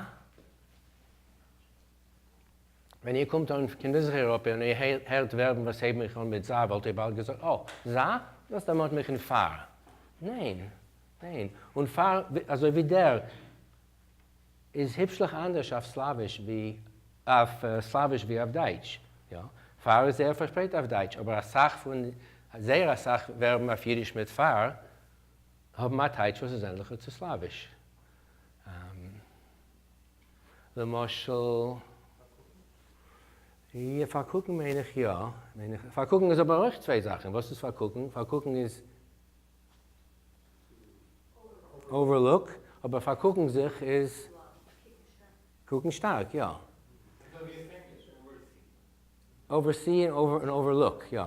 ווען איר קומט אן קיין מזרח אייראפע און איר הערט ווערבן וואס הייבן זיך אן מיט זא, וואלט איר באלד געזאגט, אה, זא? דאס דערמאנט מיך אין פאר. ניין, ניין. און פאר, אזוי ווי דער, איז היפשליך אנדערש אויף סלאוויש ווי אויף סלאוויש ווי אויף דייטש. יא, פאר איז זייער פארשפרייט אויף דייטש, אבער אסאך פון, זייער אסאך ווערבן אויף אידיש מיט פאר האבן א טייטש וואס איז ענליכער צו סלאוויש. למשל, יא, פארקוקן מיין איך יא. פארקוקן איז אבער אויך צוויי זאכן. וואס איז פארקוקן? פארקוקן איז overlook, אבער פארקוקן זיך איז. קוקן שטארק, יא. Oversee און overlook, יא.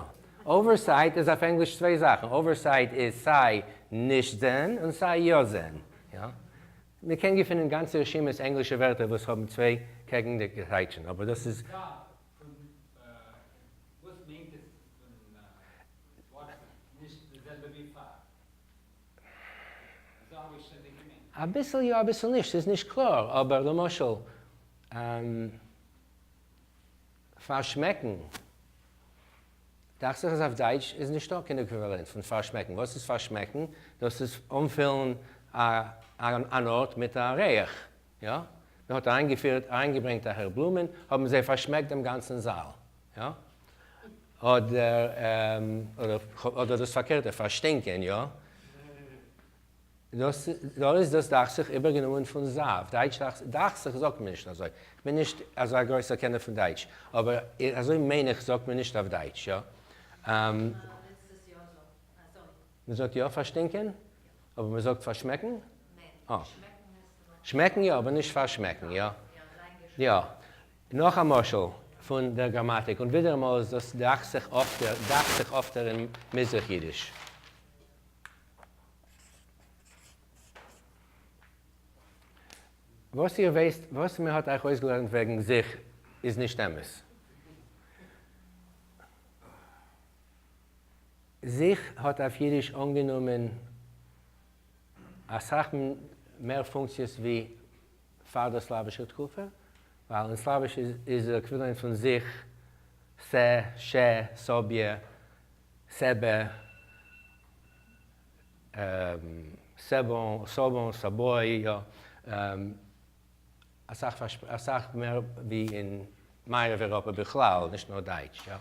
Oversight איז אויף ענגליש צוויי זאכן, oversight איז סיי נישט זען און סיי יא זען, יא. מען קען געפינען גאנצע רשימות ענגלישע ווערטער וואס האבן צוויי קעגנדיגע טייטשן, אבער דאס איז. וואס מיינט עס פון ווארצל? נישט די זעלבע ווי פאר? אזוי האב איך שטענדיג געמיינט. אביסל יא אביסל נישט, ס'איז נישט קלאר, אבער למשל פארשמעקן, דאכט זיך אז אויף דייטש איז נישטא קיין עקוויוואלענט פון פארשמעקן, וואס איז פארשמעקן? דאס איז אנפילן אן ארט מיט א ריח, יא? מען האט אריינגעפירט אריינגעברענגט אהער בלומען, האבן זיי פארשמעקט דעם גאנצן זאל, יא? אדער אדער דאס פארקערטע, פארשטינקען, יא? דאס דא איז דאס דאכט זיך איבערגענומען פון זאב, דייטש דאכט זיך זאגט מען נישט אזוי, כ'בין נישט אזא גרויסער קענער פון דייטש, אבער אזוי מיין איך זאגט מען נישט אויף דייטש, יא? מען זאגט יא פארשטינקען? אבער מען זאגט פארשמעקן? אה. שמעקן יא, אבער נישט פארשמעקן, יא? יא. נאך א משל פון דער גראמאטיק, און ווידעראמאל איז דאס דאכט זיך אפטער, דאכט זיך אפטער אין מזרח אידיש. וואס איר ווייסט, וואס מען האט אייך אויסגעלערנט וועגן זיך איז נישט אמת. זיך האט אויף אידיש אנגענומען אסאך מער פונקציעס ווי פאר דער סלאווישער תקופה, ווייל אין סלאוויש איז דער עקוויוואלענט פון זיך, סע, שע, סאביע, סעבע, סעבאן, סאבאן, סאבוי, יא, אסאך אסאך מער ווי אין מערב אירופה בכלל, נישט נאר דייטש, יא.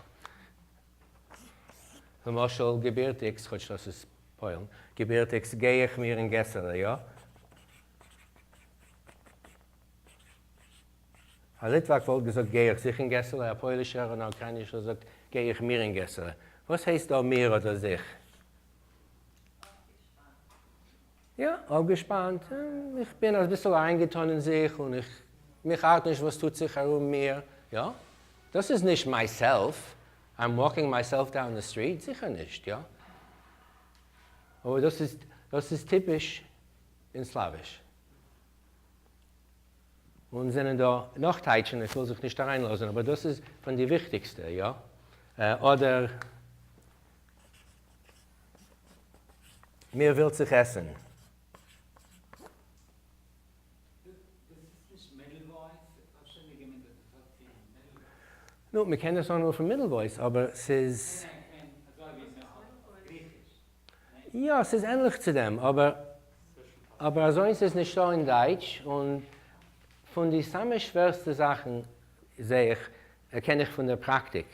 למשל געבירטיגס, כאטש דאס איז פוילן, געבירטיגס גיי איך מיר אין געסעלע, יא? א ליטוואק וואלט געזאגט גיי איך זיך אין געסעלע, א פוילישער און א אוקריינישער זאגט גיי איך מיר אין געסעלע. וואס הייסט דא מיר אדער זיך? יא, אפגעשפאנט, איך בין אביסל אריינגעטון אין זיך און איך, מיך ארט נישט וואס טוט זיך ארום מיר, יא, דאס איז נישט myself, I'm walking myself down the street, זיכער נישט, יא, אבער דאס איז, דאס איז טיפיש אין סלאוויש. און זענען דא נאך טייטשן, איך וויל זיך נישט אריינלאזן, אבער דאס איז פון די וויכטיגסטע, יא, אדער. מיר ווילט זיך עסן. נו, מ'קען דאס אנרופן middle voice, אבער ס'איז. יא, ס'איז ענליך צו דעם, אבער אבער אזוינס איז נישטא אין דייטש, און פון די סאמע שווערסטע זאכן זע איך, קען איך פון דער פראקטיק,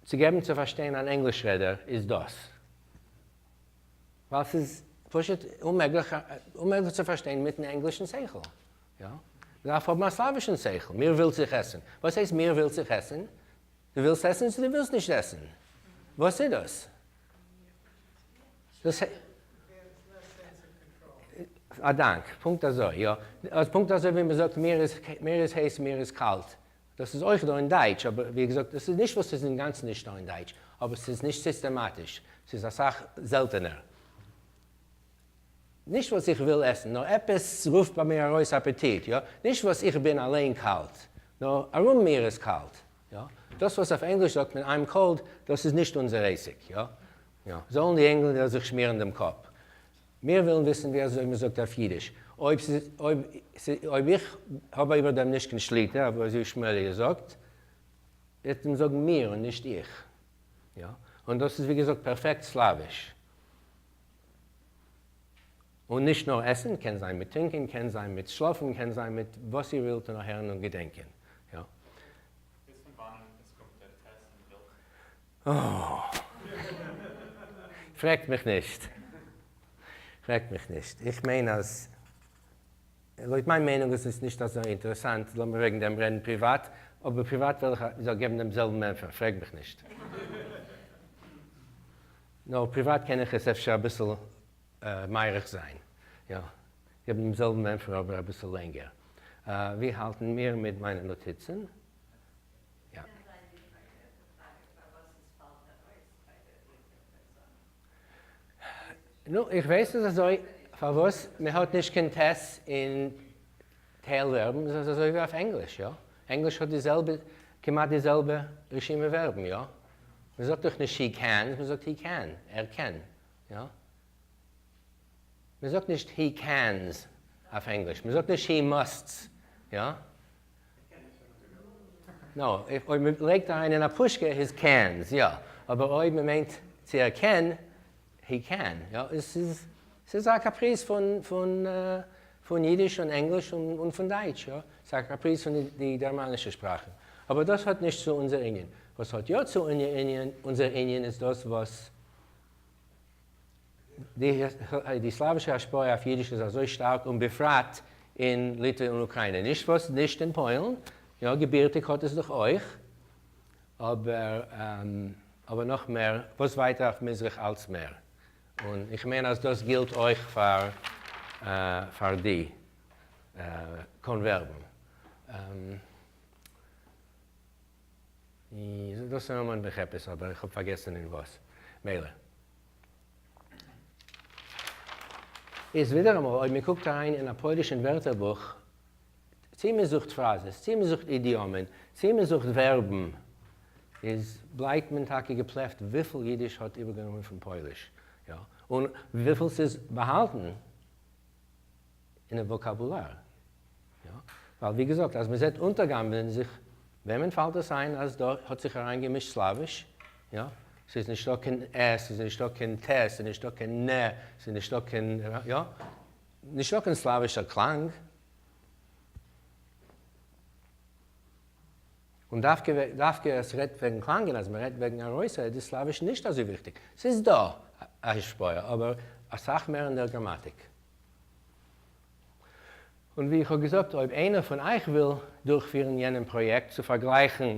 צו געבן צו פארשטיין אן ענגליש רעדער איז דאס. ווייל ס'איז פשוט אוממעגליך אוממעגליך צו פארשטיין מיטן ענגלישן שכל. יא? מ'דארף האבן א סלאווישן שכל. מיר ווילט זיך עסן. וואס הייסט מיר ווילט זיך עסן? דו ווילסט עסן צו דו ווילסט נישט עסן? וואס איז דאס? דאס א דאנק. פונקט אזוי, יא. פונקט אזוי ווי מ'זאגט מיר איז מיר איז הייס מיר איז קאלט. דאס איז אויך דא אין דייטש, אבער ווי געזאגט דאס איז נישט וואס איז אינגאנצן נישטא אין דייטש, אבער ס'איז נישט סיסטעמאטיש, ס'איז אסאך זעלטענער. נישט וואס איך וויל עסן, נאר עפעס רופט ביי מיר ארויס אפעטיט, יא, נישט וואס איך בין אליין קאלט, נאר ארום מיר איז קאלט, יא. דאס וואס אויף ענגליש זאגט מען I'm cold, דאס איז נישט אונזער עסק, יא. יא, זאלן די ענגלענדער זיך שמירן דעם קאפ. מיר ווילן וויסן ווי אזוי מען זאגט אויף אידיש. אויב ס'איז, אויב אויב איך האב איבער דעם נישט קיין שליטה, אזוי ווי שמואלי זאגט, וועט מען זאגן מיר און נישט איך. יא. און דאס איז ווי געזאגט פערפעקט סלאוויש. און נישט נאר עסן, קען זיין מיט טרינקען, קען זיין מיט שלאפן, קען זיין מיט וואס איר ווילט נאר הערן און געדענקען. יא. ווייסט פון וואנען עס קומט דער טעסט אין בילד? אוי. פרעגט מיך נישט. פרעגט מיך נישט. איך מיין אז, לויט מיין מיינונג איז עס נישט אזוי אינטערעסאנט, לאמיר וועגן דעם רעדן פריוואט, אבער פריוואט וועל איך זאל געבן דעם זעלבן ענטפער, פרעג מיך נישט. נאר פריוואט קען איך עס אפשר אביסל מאריך זיין. יא. געבן דעם זעלבן ענטפער אבער אביסל לענגער. ווי האלטן מיר מיט מיינע נאטיצן? יא. קען זיין די פארקערטע פראגע פארוואס עס פאלט ארויס ביי דער דריטער פערזאן. נו, איך ווייס נישט אזוי פארוואס מען האט נישט קיין טעס אין טייל ווערבן, איז אזוי ווי אויף ענגליש, יא? ענגליש האט די זעלבע, כמעט די זעלבע רשימה ווערבן, יא? מען זאגט דאך נישט he cans, מען זאגט he can, ער קען, יא? מען זאגט נישט he cans אויף ענגליש, מען זאגט נישט he musts, יא? נא, אויב מען לייגט אריין אין א פושקע his cans, יא, אבער אויב מען מיינט צו ער קען, he can, יא, עס איז, ס'איז א קאפריז פון, פון, פון אידיש און ענגליש און פון דייטש, יא, ס'איז א קאפריז פון די גערמאנישע שפראכן, אבער דאס האט נישט צו אונזער ענין, וואס האט יא צו אונזער ענין איז דאס וואס די סלאווישע השפעה אויף אידיש איז אזוי שטארק און בפרט אין ליטע און אוקריינע, נישט וואס נישט אין פוילן, יא געבירטיג האט עס דאך אויך, אבער אבער נאך מער, וואס ווייטער אויף מזרח אלץ מער, און איך מיין אז דאס גילט אויך פאר פאר די קאנווערבן. דאס דערמאנט מיך עפעס אבער איך האב פארגעסן אין וואס. מילא. איז ווידעראמאל אויב מען קוקט אריין אין א פוילישן ווערטערבוך, צי מען זוכט פראזעס, צי מען זוכט אידיאמען, צי מען זוכט ווערבן, איז בלייבט מען טאקע געפלעפט וויפיל אידיש האט איבערגענומען פון פויליש, יא, און וויפיל ס'איז באהאלטן אינעם וואקאבולאר. יא, ווייל ווי געזאגט אז מ'זעט אונטערגנב'נען זיך, וועמען פאלט עס איין אז דא האט זיך אריינגעמישט סלאוויש? יא, ס'איז נישטא קיין ע, ס'איז נישטא קיין ט, ס'איז נישטא קיין נ, ס'איז נישטא קיין, יא, נישטא קיין סלאווישער קלאנג. און דווקא דווקא עס רעדט וועגן קלאנגען, אז מ'רעדט וועגן ארויסרעד איז סלאוויש נישט אזוי וויכטיג. ס'איז דא א השפעה, אבער אסאך מער אין דער גראמאטיק. און ווי איך האב געזאגט, אויב איינער פון אייך וויל דורכפירן יענעם פראיעקט צו פארגלייכן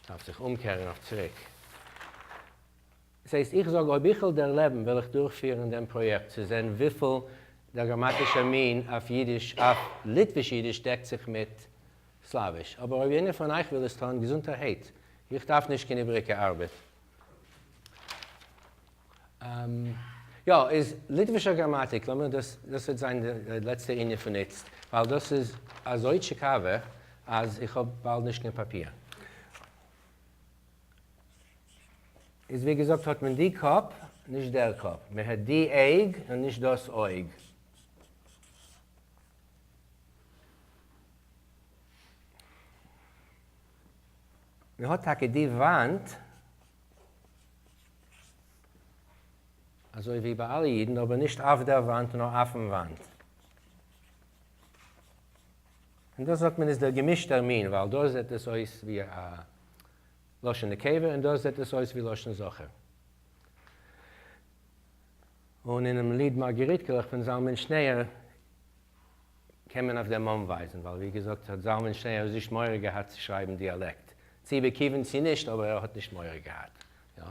דארף זיך אומקערן אויף צוריק. דאס הייסט, איך זאג אויב איך וועל דערלעבן וועל איך דורכפירן דעם פראיעקט צו זען וויפיל דער גראמאטישער מין אויף אידיש, אויף ליטוויש אידיש דעקט זיך מיט סלאוויש. אבער אויב איינער פון אייך וויל עס טון, געזונטערהייט, איך דארף נישט קיין איבעריגע ארבעט. יא, איז ליטווישער גראמאטיק, לאמיר דאס, דאס וועט זיין די לעצטע ענין פון איצט, ווייל דאס איז אזוי טשיקאווע אז איך האב באלד נישט קיין פאפיר. איז ווי געזאגט האט מען די קאפ, נישט דער קאפ, מען האט די אייג און נישט דאס אויג. מען האט טאקע די וואנט, אזוי ווי ביי אלע אידן, אבער נישט אויף דער וואנט נאר אויפן וואנט. און דאס זאגט מען איז דער געמישטער מין, ווייל דא זעט עס אויס ווי א לשון נקבה און דא זעט עס אויס ווי לשון זכר. און אינעם ליד מארגעריטקעלעך פון זלמן שניאור קען מען אויף דעם אנווייזן, ווייל ווי געזאגט האט זלמן שניאור נישט מורא געהאט צו שרייבן דיאלעקט, צי בכיוון צי נישט, אבער ער האט נישט מורא געהאט. יא.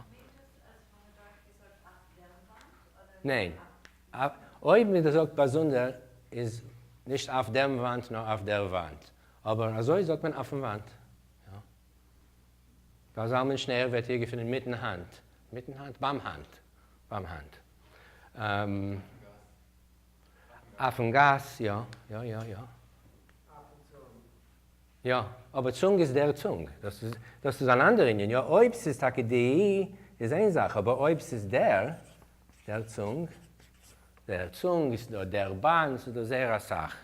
ניין. אויב מען זאגט באזונדער איז נישט אויף דעם וואנט נאר אויף דער וואנט. אבער אזוי זאגט מען אויפן וואנט. יא. ביי זלמן שניאור וועט איר געפינען מיטן האנט. מיטן האנט? ביים האנט. ביים האנט. אויפן גאס, יא. יא יא יא. יא, אבער צונג איז דער צונג, דאס איז דאס איז אן אנדער ענין, יא, אויב ס'איז טאקע די איז איין זאך, אבער אויב ס'איז דער, דער צונג, דער צונג, איז דא דער באן, ס'איז דא זייער אסאך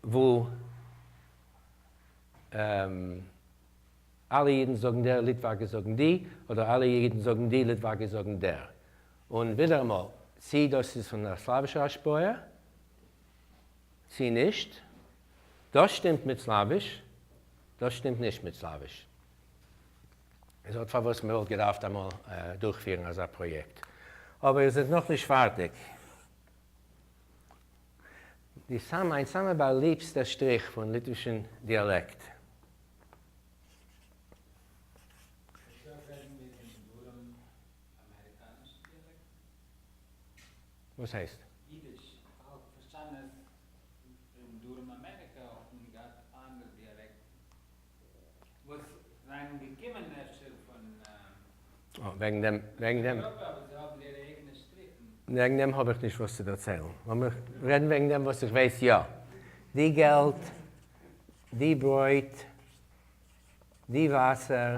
וואו אלע אידן זאגן דער, ליטוואקעס זאגן די, אדער אלע אידן זאגן די, ליטוואקעס זאגן דער. און ווידעראמאל, צי דאס איז פון דער סלאווישער השפעה, צי נישט, דאס שטימט מיט סלאוויש, דאס שטימט נישט מיט סלאוויש. איז אט פארוואס מען וואלט געדארפט אמאל דורכפירן אזא פראיעקט. אבער איר זענט נאכנישט פארטיג. די סאמע, איין סאמע באליבסטער שטריך פון ליטווישן דיאלעקט. אפשר רעדן מיר אין דרום אמעריקאנישן דיאלעקט? וואס הייסט? יידיש, איך האב פארשטאנען אז אין דרום אמעריקע האט מען געהאט אנדערע דיאלעקטן וואס זענען געקומען אפשר פון וועגן דעם, וועגן דעם. אייראפע אבער זיי האבן זייערע אייגענע שטריכן. וועגן דעם האב איך נישט וואס צו דערציילן. לאמיר רעדן וועגן דעם וואס איך ווייס יא. די געלט, די ברויט, די וואסער,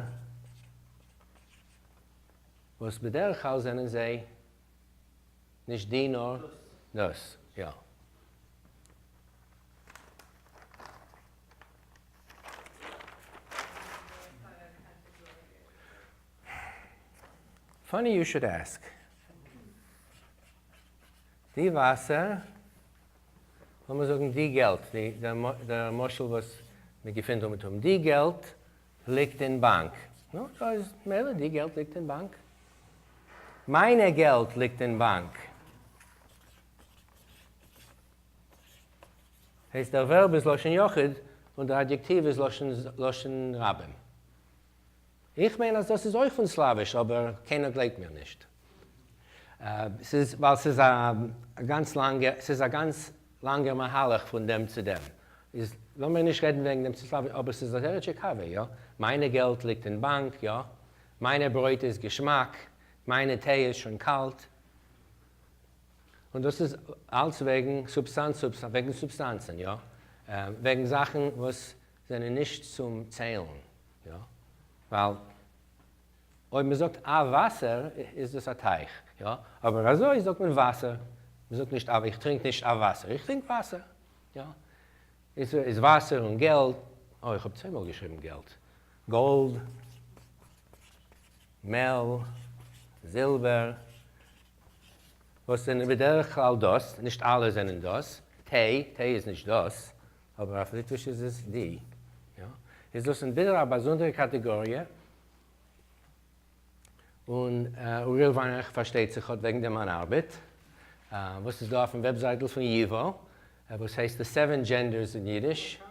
וואס בדרך כלל זענען זיי נישט די נאר דאס, יא. Funny you should ask. די וואסער, לאמיר זאגן די געלט, דער משל וואס מען געפינט אומעטום, די געלט ליגט אין באנק. נו, דא איז מילא, די געלט ליגט אין באנק. מיינע געלט ליגט אין באנק. הייסט דער ווערב איז לשון יחיד און דער אדיעקטיוו איז לשון רבים. איך מיין אז דאס איז אויך פון סלאוויש אבער קיינער גלייבט מיר נישט. ס'איז ווייל ס'איז א גאנץ לאנגע ס'איז א גאנץ לאנגער מהלך פון דעם צו דעם. איז לאמיר נישט רעדן וועגן דעם צו סלאוויש אבער ס'איז א זייער טשיקאווע יא. מיינע געלט ליגט אין באנק יא. מיינע ברויט איז געשמאק. מיינע טיי איז שוין קאלט. און דאס איז אלץ וועגן סובסטאנץ וועגן סובסטאנצן יא. וועגן זאכן וואס זענען נישט צום ציילן יא. ווייל אויב מען זאגט א וואסער איז דאס א טייך יא. אבער אזוי זאגט מען וואסער. מען זאגט נישט א איך טרינק נישט א וואסער איך טרינק וואסער יא. איז וואסער און געלט אוי איך האב צוויי מאל געשריבן געלט. גאלד, מעל, זילבער, וואס זענען בדרך כלל דאס, נישט אלע זענען דאס, טיי, טיי איז נישט דאס, אבער אויף ליטוויש איז עס די, יא, איז דאס אין ווידער א באזונדערע קאטעגאריע, און אוריאל וויינרייך פארשטייט זיך האט וועגן דעם אן ארבעט, וואס איז דא אויפן וועבזייטל פון ייווא, וואס הייסט The Seven Genders in Yiddish.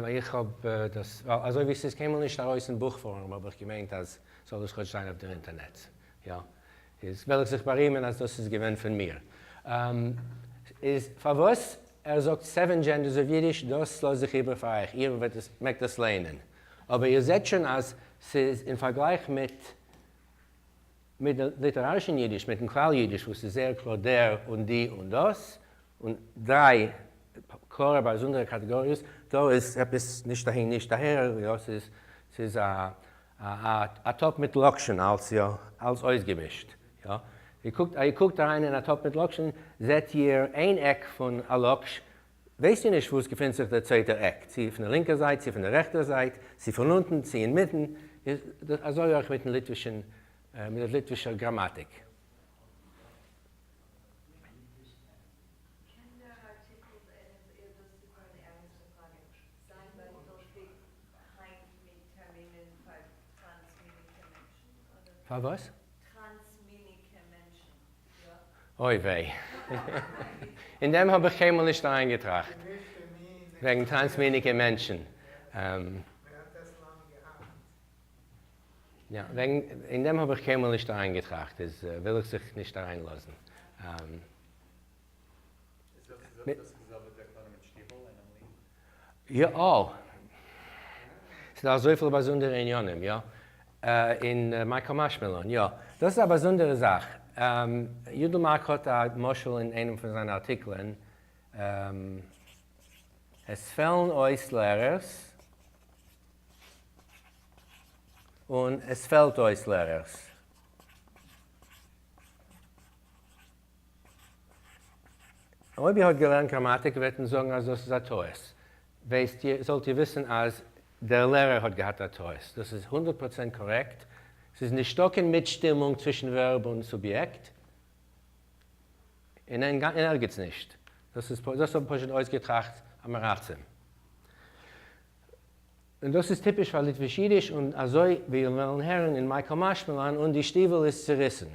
איך האב דאס, ווייל אזוי ווי ס'איז קיינמאל נישט ארויס אין בוך פארעם האב איך געמיינט אז זאל עס כאטש זיין אויף דער אינטערנעט. יא. איז וועל איך זיך בארימען אז דאס איז געווען פון מיר. איז פארוואס ער זאגט Seven Genders of Yiddish, דאס לאז איך איבער פאר אייך, איר וועט עס, מעגט עס ליינען. אבער איר זעט שוין אז ס'איז אין פארגלייך מיט מיט דעם ליטערארישן אידיש, מיטן כלל אידיש וואס איז זייער קלאר דער און די און דאס, און דריי קלארע באזונדערע קאטעגאריעס, דא איז עפעס נישט אהין נישט אהער, יא ס'איז ס'איז א א טאפ מיט לאקשן אלס יא אלס אויסגעמישט, יא איר קוקט איר קוקט אריין אין א טאפ מיט לאקשן זעט איר איין עק פון א לאקש, ווייסט איר נישט וואו עס געפינט זיך דער צווייטער עק, צו פון דער לינקער זייט צו פון דער רעכטער זייט, צו פון אונטן צו אינמיטן, איז אזוי אויך מיטן ליטווישן מיט דער ליטווישער גראמאטיק. קען דער ארטיקל איר דאס איז אן ערנסטע פראגע זיין בייהילפיג היינט מיט טערמינען פאר טראנסמיניקע מענטשן אדער? פאר וואס? טראנסמיניקע מענטשן, יא. אוי וויי. אין דעם האב איך קיינמאל נישט אריינגעטראכט. וועגן טראנסמיניקע מענטשן. יא, וועגן, אין דעם האב איך קיינמאל נישט אריינגעטראכט, איז וויל איך זיך נישט אריינלאזן. איז דאס די זעלבע תקנה מיט שטיוול אינעם ליד? יא. ס'איז דא אזויפיל באזונדערע עניינים, יא. אין מאי קא משמע לן, יא. דאס איז א באזונדערע זאך. יודל מארק האט א משל אין איינעם פון זיינע ארטיקלען, עס פעלן אויס לערערס, און עס פעלט אויס לערערס. אויב איר האט געלערנט גראמאטיק וועט מען זאגן אז דאס איז א טעות. ווייסט איר, זאלט איר וויסן אז דער לערער האט געהאט א טעות. דאס איז 100% קארעקט. ס'איז נישטא קיין מיטשטימונג צווישן ווערב און סוביעקט. אין ערגעץ נישט. דאס איז, דאס האבן פשוט אויסגעטראכט עם הארצים. און דאס איז טיפיש פאר ליטוויש אידיש, און אזוי ווי מיר וועלן הערן אין מאי קא משמע לן, און די שטיוול איז צעריסן.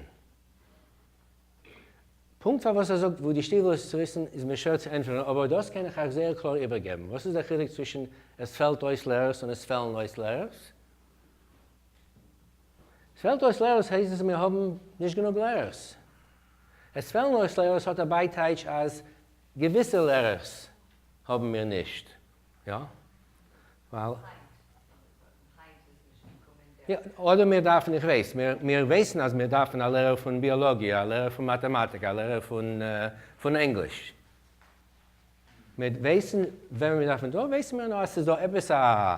פונקט פארוואס ער זאגט וואו די שטיוול איז צעריסן איז מיר שווער צו ענטפערן, אבער דאס קען איך אייך זייער קלאר איבערגעבן. וואס איז דער חילוק צווישן עס פעלט אויס לערערס און עס פעלן אויס לערערס? ס'פעלט אויס לערערס הייסט עס מיר האבן נישט גענוג לערערס. עס פעלן אויס לערערס האט א בייטייטש אז געוויסע לערערס האבן מיר נישט. יא? ווייל. יא, אדער מיר דארפן, איך ווייס, מיר ווייסן אז מיר דארפן א לערער פון ביאלאגיע, א לערער פון מאטעמאטיק, א לערער פון ענגליש. מיר ווייסן וועמען מיר דארפן דא, ווייסן מיר נאר אז ס'איז דא עפעס א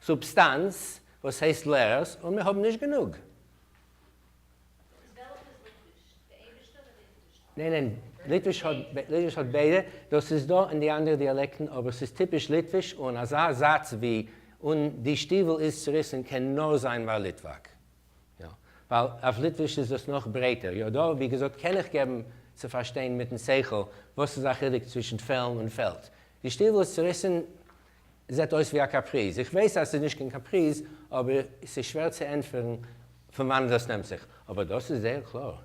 סובסטאנץ וואס הייסט לערערס און מיר האבן נישט גענוג. איז וועלכע איז ליטוויש? די אייבערשטע אדער די אונטערשטע? ניין ניין, ליטוויש האט ליטוויש האט ביידע, דאס איז דא אין די אנדערע דיאלעקטן אבער ס'איז טיפיש ליטוויש און אזא זאץ ווי און די שטיוול איז צוריסן קען נאר זיין ביי ליטוואק. יא, ווייל אויף ליטוויש איז דאס נאך ברייטער. יא, דא ווי געזאגט קען איך געבן צו פארשטיין מיטן שכל וואס איז א חילוק צווישן פעלן און פעלט. די שטיוול איז צוריסן זעט אויס ווי א קאפריז. איך ווייס אז ס'איז נישט קיין קאפריז, אבער ס'איז שווער צו ענטפערן פון וואנעט דאס נעמט זיך. אבער דאס איז זייער קלאר.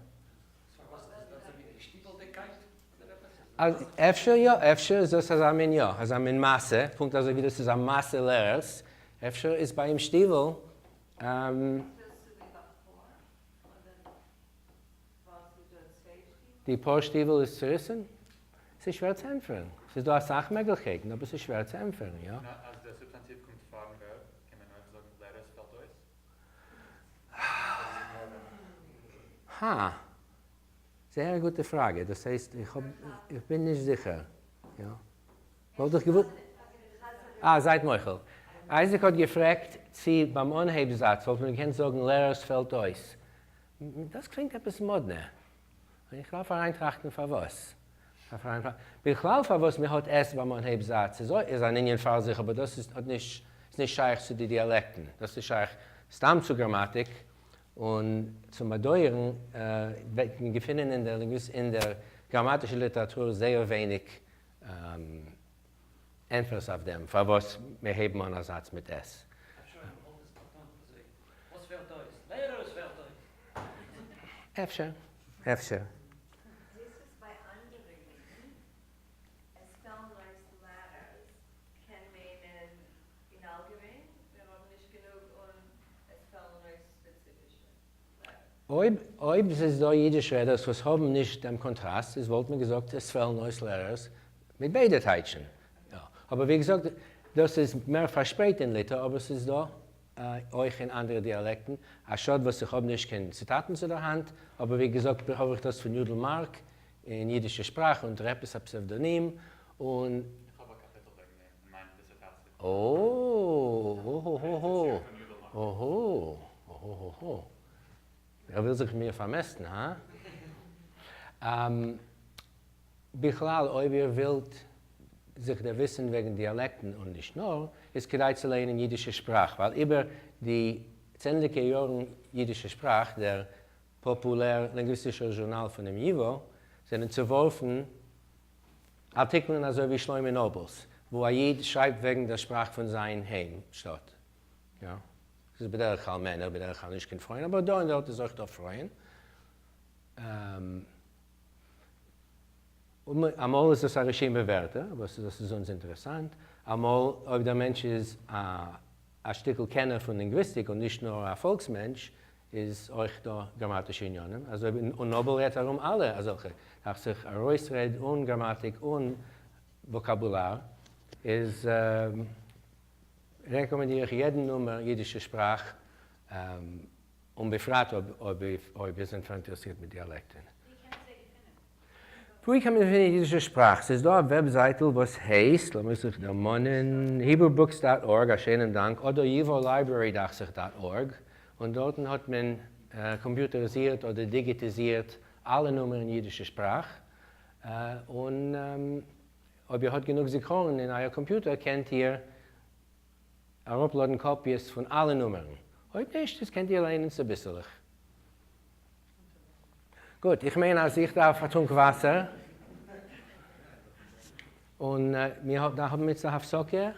אפשר יא, אפשר איז דאס אזא מין יא, אזא מין מעשה, פונקט אזוי ווי דאס איז א מעשה לערערס, אפשר איז ביים שטיוול די פאר שטיוול איז צוריסן? ס'איז שווער צו ענטפערן. ס'איז דא אסאך מעגליכקייטן אבער ס'איז שווער צו ענטפערן, יא. אז דער סובסטאנטיוו קומט פארן ווערב קען מען אויך זאגן לערערס פעלט אויס? הא. זייער א גוטע פראגע. דאס הייסט איך האב איך בין נישט זיכער. יא. וואלט איך געוואלט. אה, זייט מוחל. אייזיק האט געפרעגט צי ביים אנהייב זאץ וואלט מען געקענט זאגן לערערס פעלט אויס. דאס קלינגט עפעס מאדנע. און איך דארף אריינטראכטן פארוואס. בכלל פארוואס מען האט עס ביים אנהייב זאץ איז איז אן ענין פאר זיך אבער דאס איז האט נישט איז נישט שייך צו די דיאלעקטן. דאס איז שייך סתם צו גראמאטיק און צום באדויערן וועט מען געפינען אין דער אין דער גראמאטישער ליטעראטור זייער ווייניג ענטפערס אויף דעם פארוואס מיר הייבן אן א זאץ מיט עס. אפשר אויב מ'וואלט עס באטאנט אזוי, וואס פעלט אויס? לערער עס פעלט אויס. אפשר. אפשר. דאס איז ביי אנדערע אידן, עס פעלן אויס לערערס קען מיינען אין אלגעמיין, מיר האבן נישט גענוג און עס פעלן אויס ספעציפישע. אויב אויב ס'איז דא אידיש רעדערס וואס האבן נישט דעם קאנטראסט איז וואלט מען געזאגט עס פעלן אויס לערערס מיט ביידע טייטשן. יא. אבער ווי געזאגט דאס איז מער פארשפרייט אין ליטא אבער ס'איז דא אויך אין אנדערע דיאלעקטן. א שאד וואס איך האב נישט קיין ציטאטן צו דער האנט אבער ווי געזאגט האב איך דאס פון יודל מארק אין אידישע שפראך אונטער עפעס א פסעוודאנים און. איך האב א קאפיטל וועגן דעם אין מיין דיסערטאציע. אוהוהוהוה. אוהוהוהוה. ער וויל זיך מיר פארמעסטן, הא? בכלל אויב איר ווילט זיך דערוויסן וועגן דיאלעקטן און נישט נאר, איז כדאי צו לייענען אידישע שפראך, ווייל איבער די צענדליגע יארן אידישע שפראך, דער פאפולער-לינגוויסטישער זשורנאל פונעם ייווא, זענען צעווארפן ארטיקלען אזוי ווי שלמה נאבעל'ס, וואו א איד שרייבט וועגן דער שפראך פון זיין היים שטאט. יא. ס'איז בדרך כלל מענער, בדרך כלל נישט קיין פרויען, אבער דא און דארט איז אויך דא פרויען. אמאל איז דאס א רשימה ווערטער, וואס דאס איז אונז אינטערעסאנט. אמאל אויב דער מענטש איז א שטיקל קענער פון לינגוויסטיק און נישט נאר א פאלקס מענטש, איז אויך דא גראמאטישע עניינים, אזוי ווי און נאבעל רעדט ארום אלע אזעלכע, דאכט זיך ארויסרעד און גראמאטיק און וואקאבולאר, איז רעקאמענדיר איך יעדן נומער אידישע שפראך, און בפרט אויב איר זענט פאראינטערעסירט מיט דיאלעקטען. ווי קען מען זיי געפינען? וואו קען מען געפינען אידישע שפראך? ס'איז דא א וועבזייטל וואס הייסט, לאמיר זיך דערמאנען, HebrewBooks dot org, א שענעם דאנק, אדער YIVO Library דאכט זיך dot org, און דארטן האט מען קאמפיוטעריזירט אדער דיגיטיזירט אלע נומערן אידישע שפראך, און אויב איר האט גענוג זיכרון אין אייער קאמפיוטער קענט איר אראפלאדן קאפיעס פון אלע נומערן, אויב נישט איז קענט איר ליינען צוביסלעך. גוט, איך מיין אז איך דארף א טרונק וואסער, און מיר האבן איצט א הפסקה.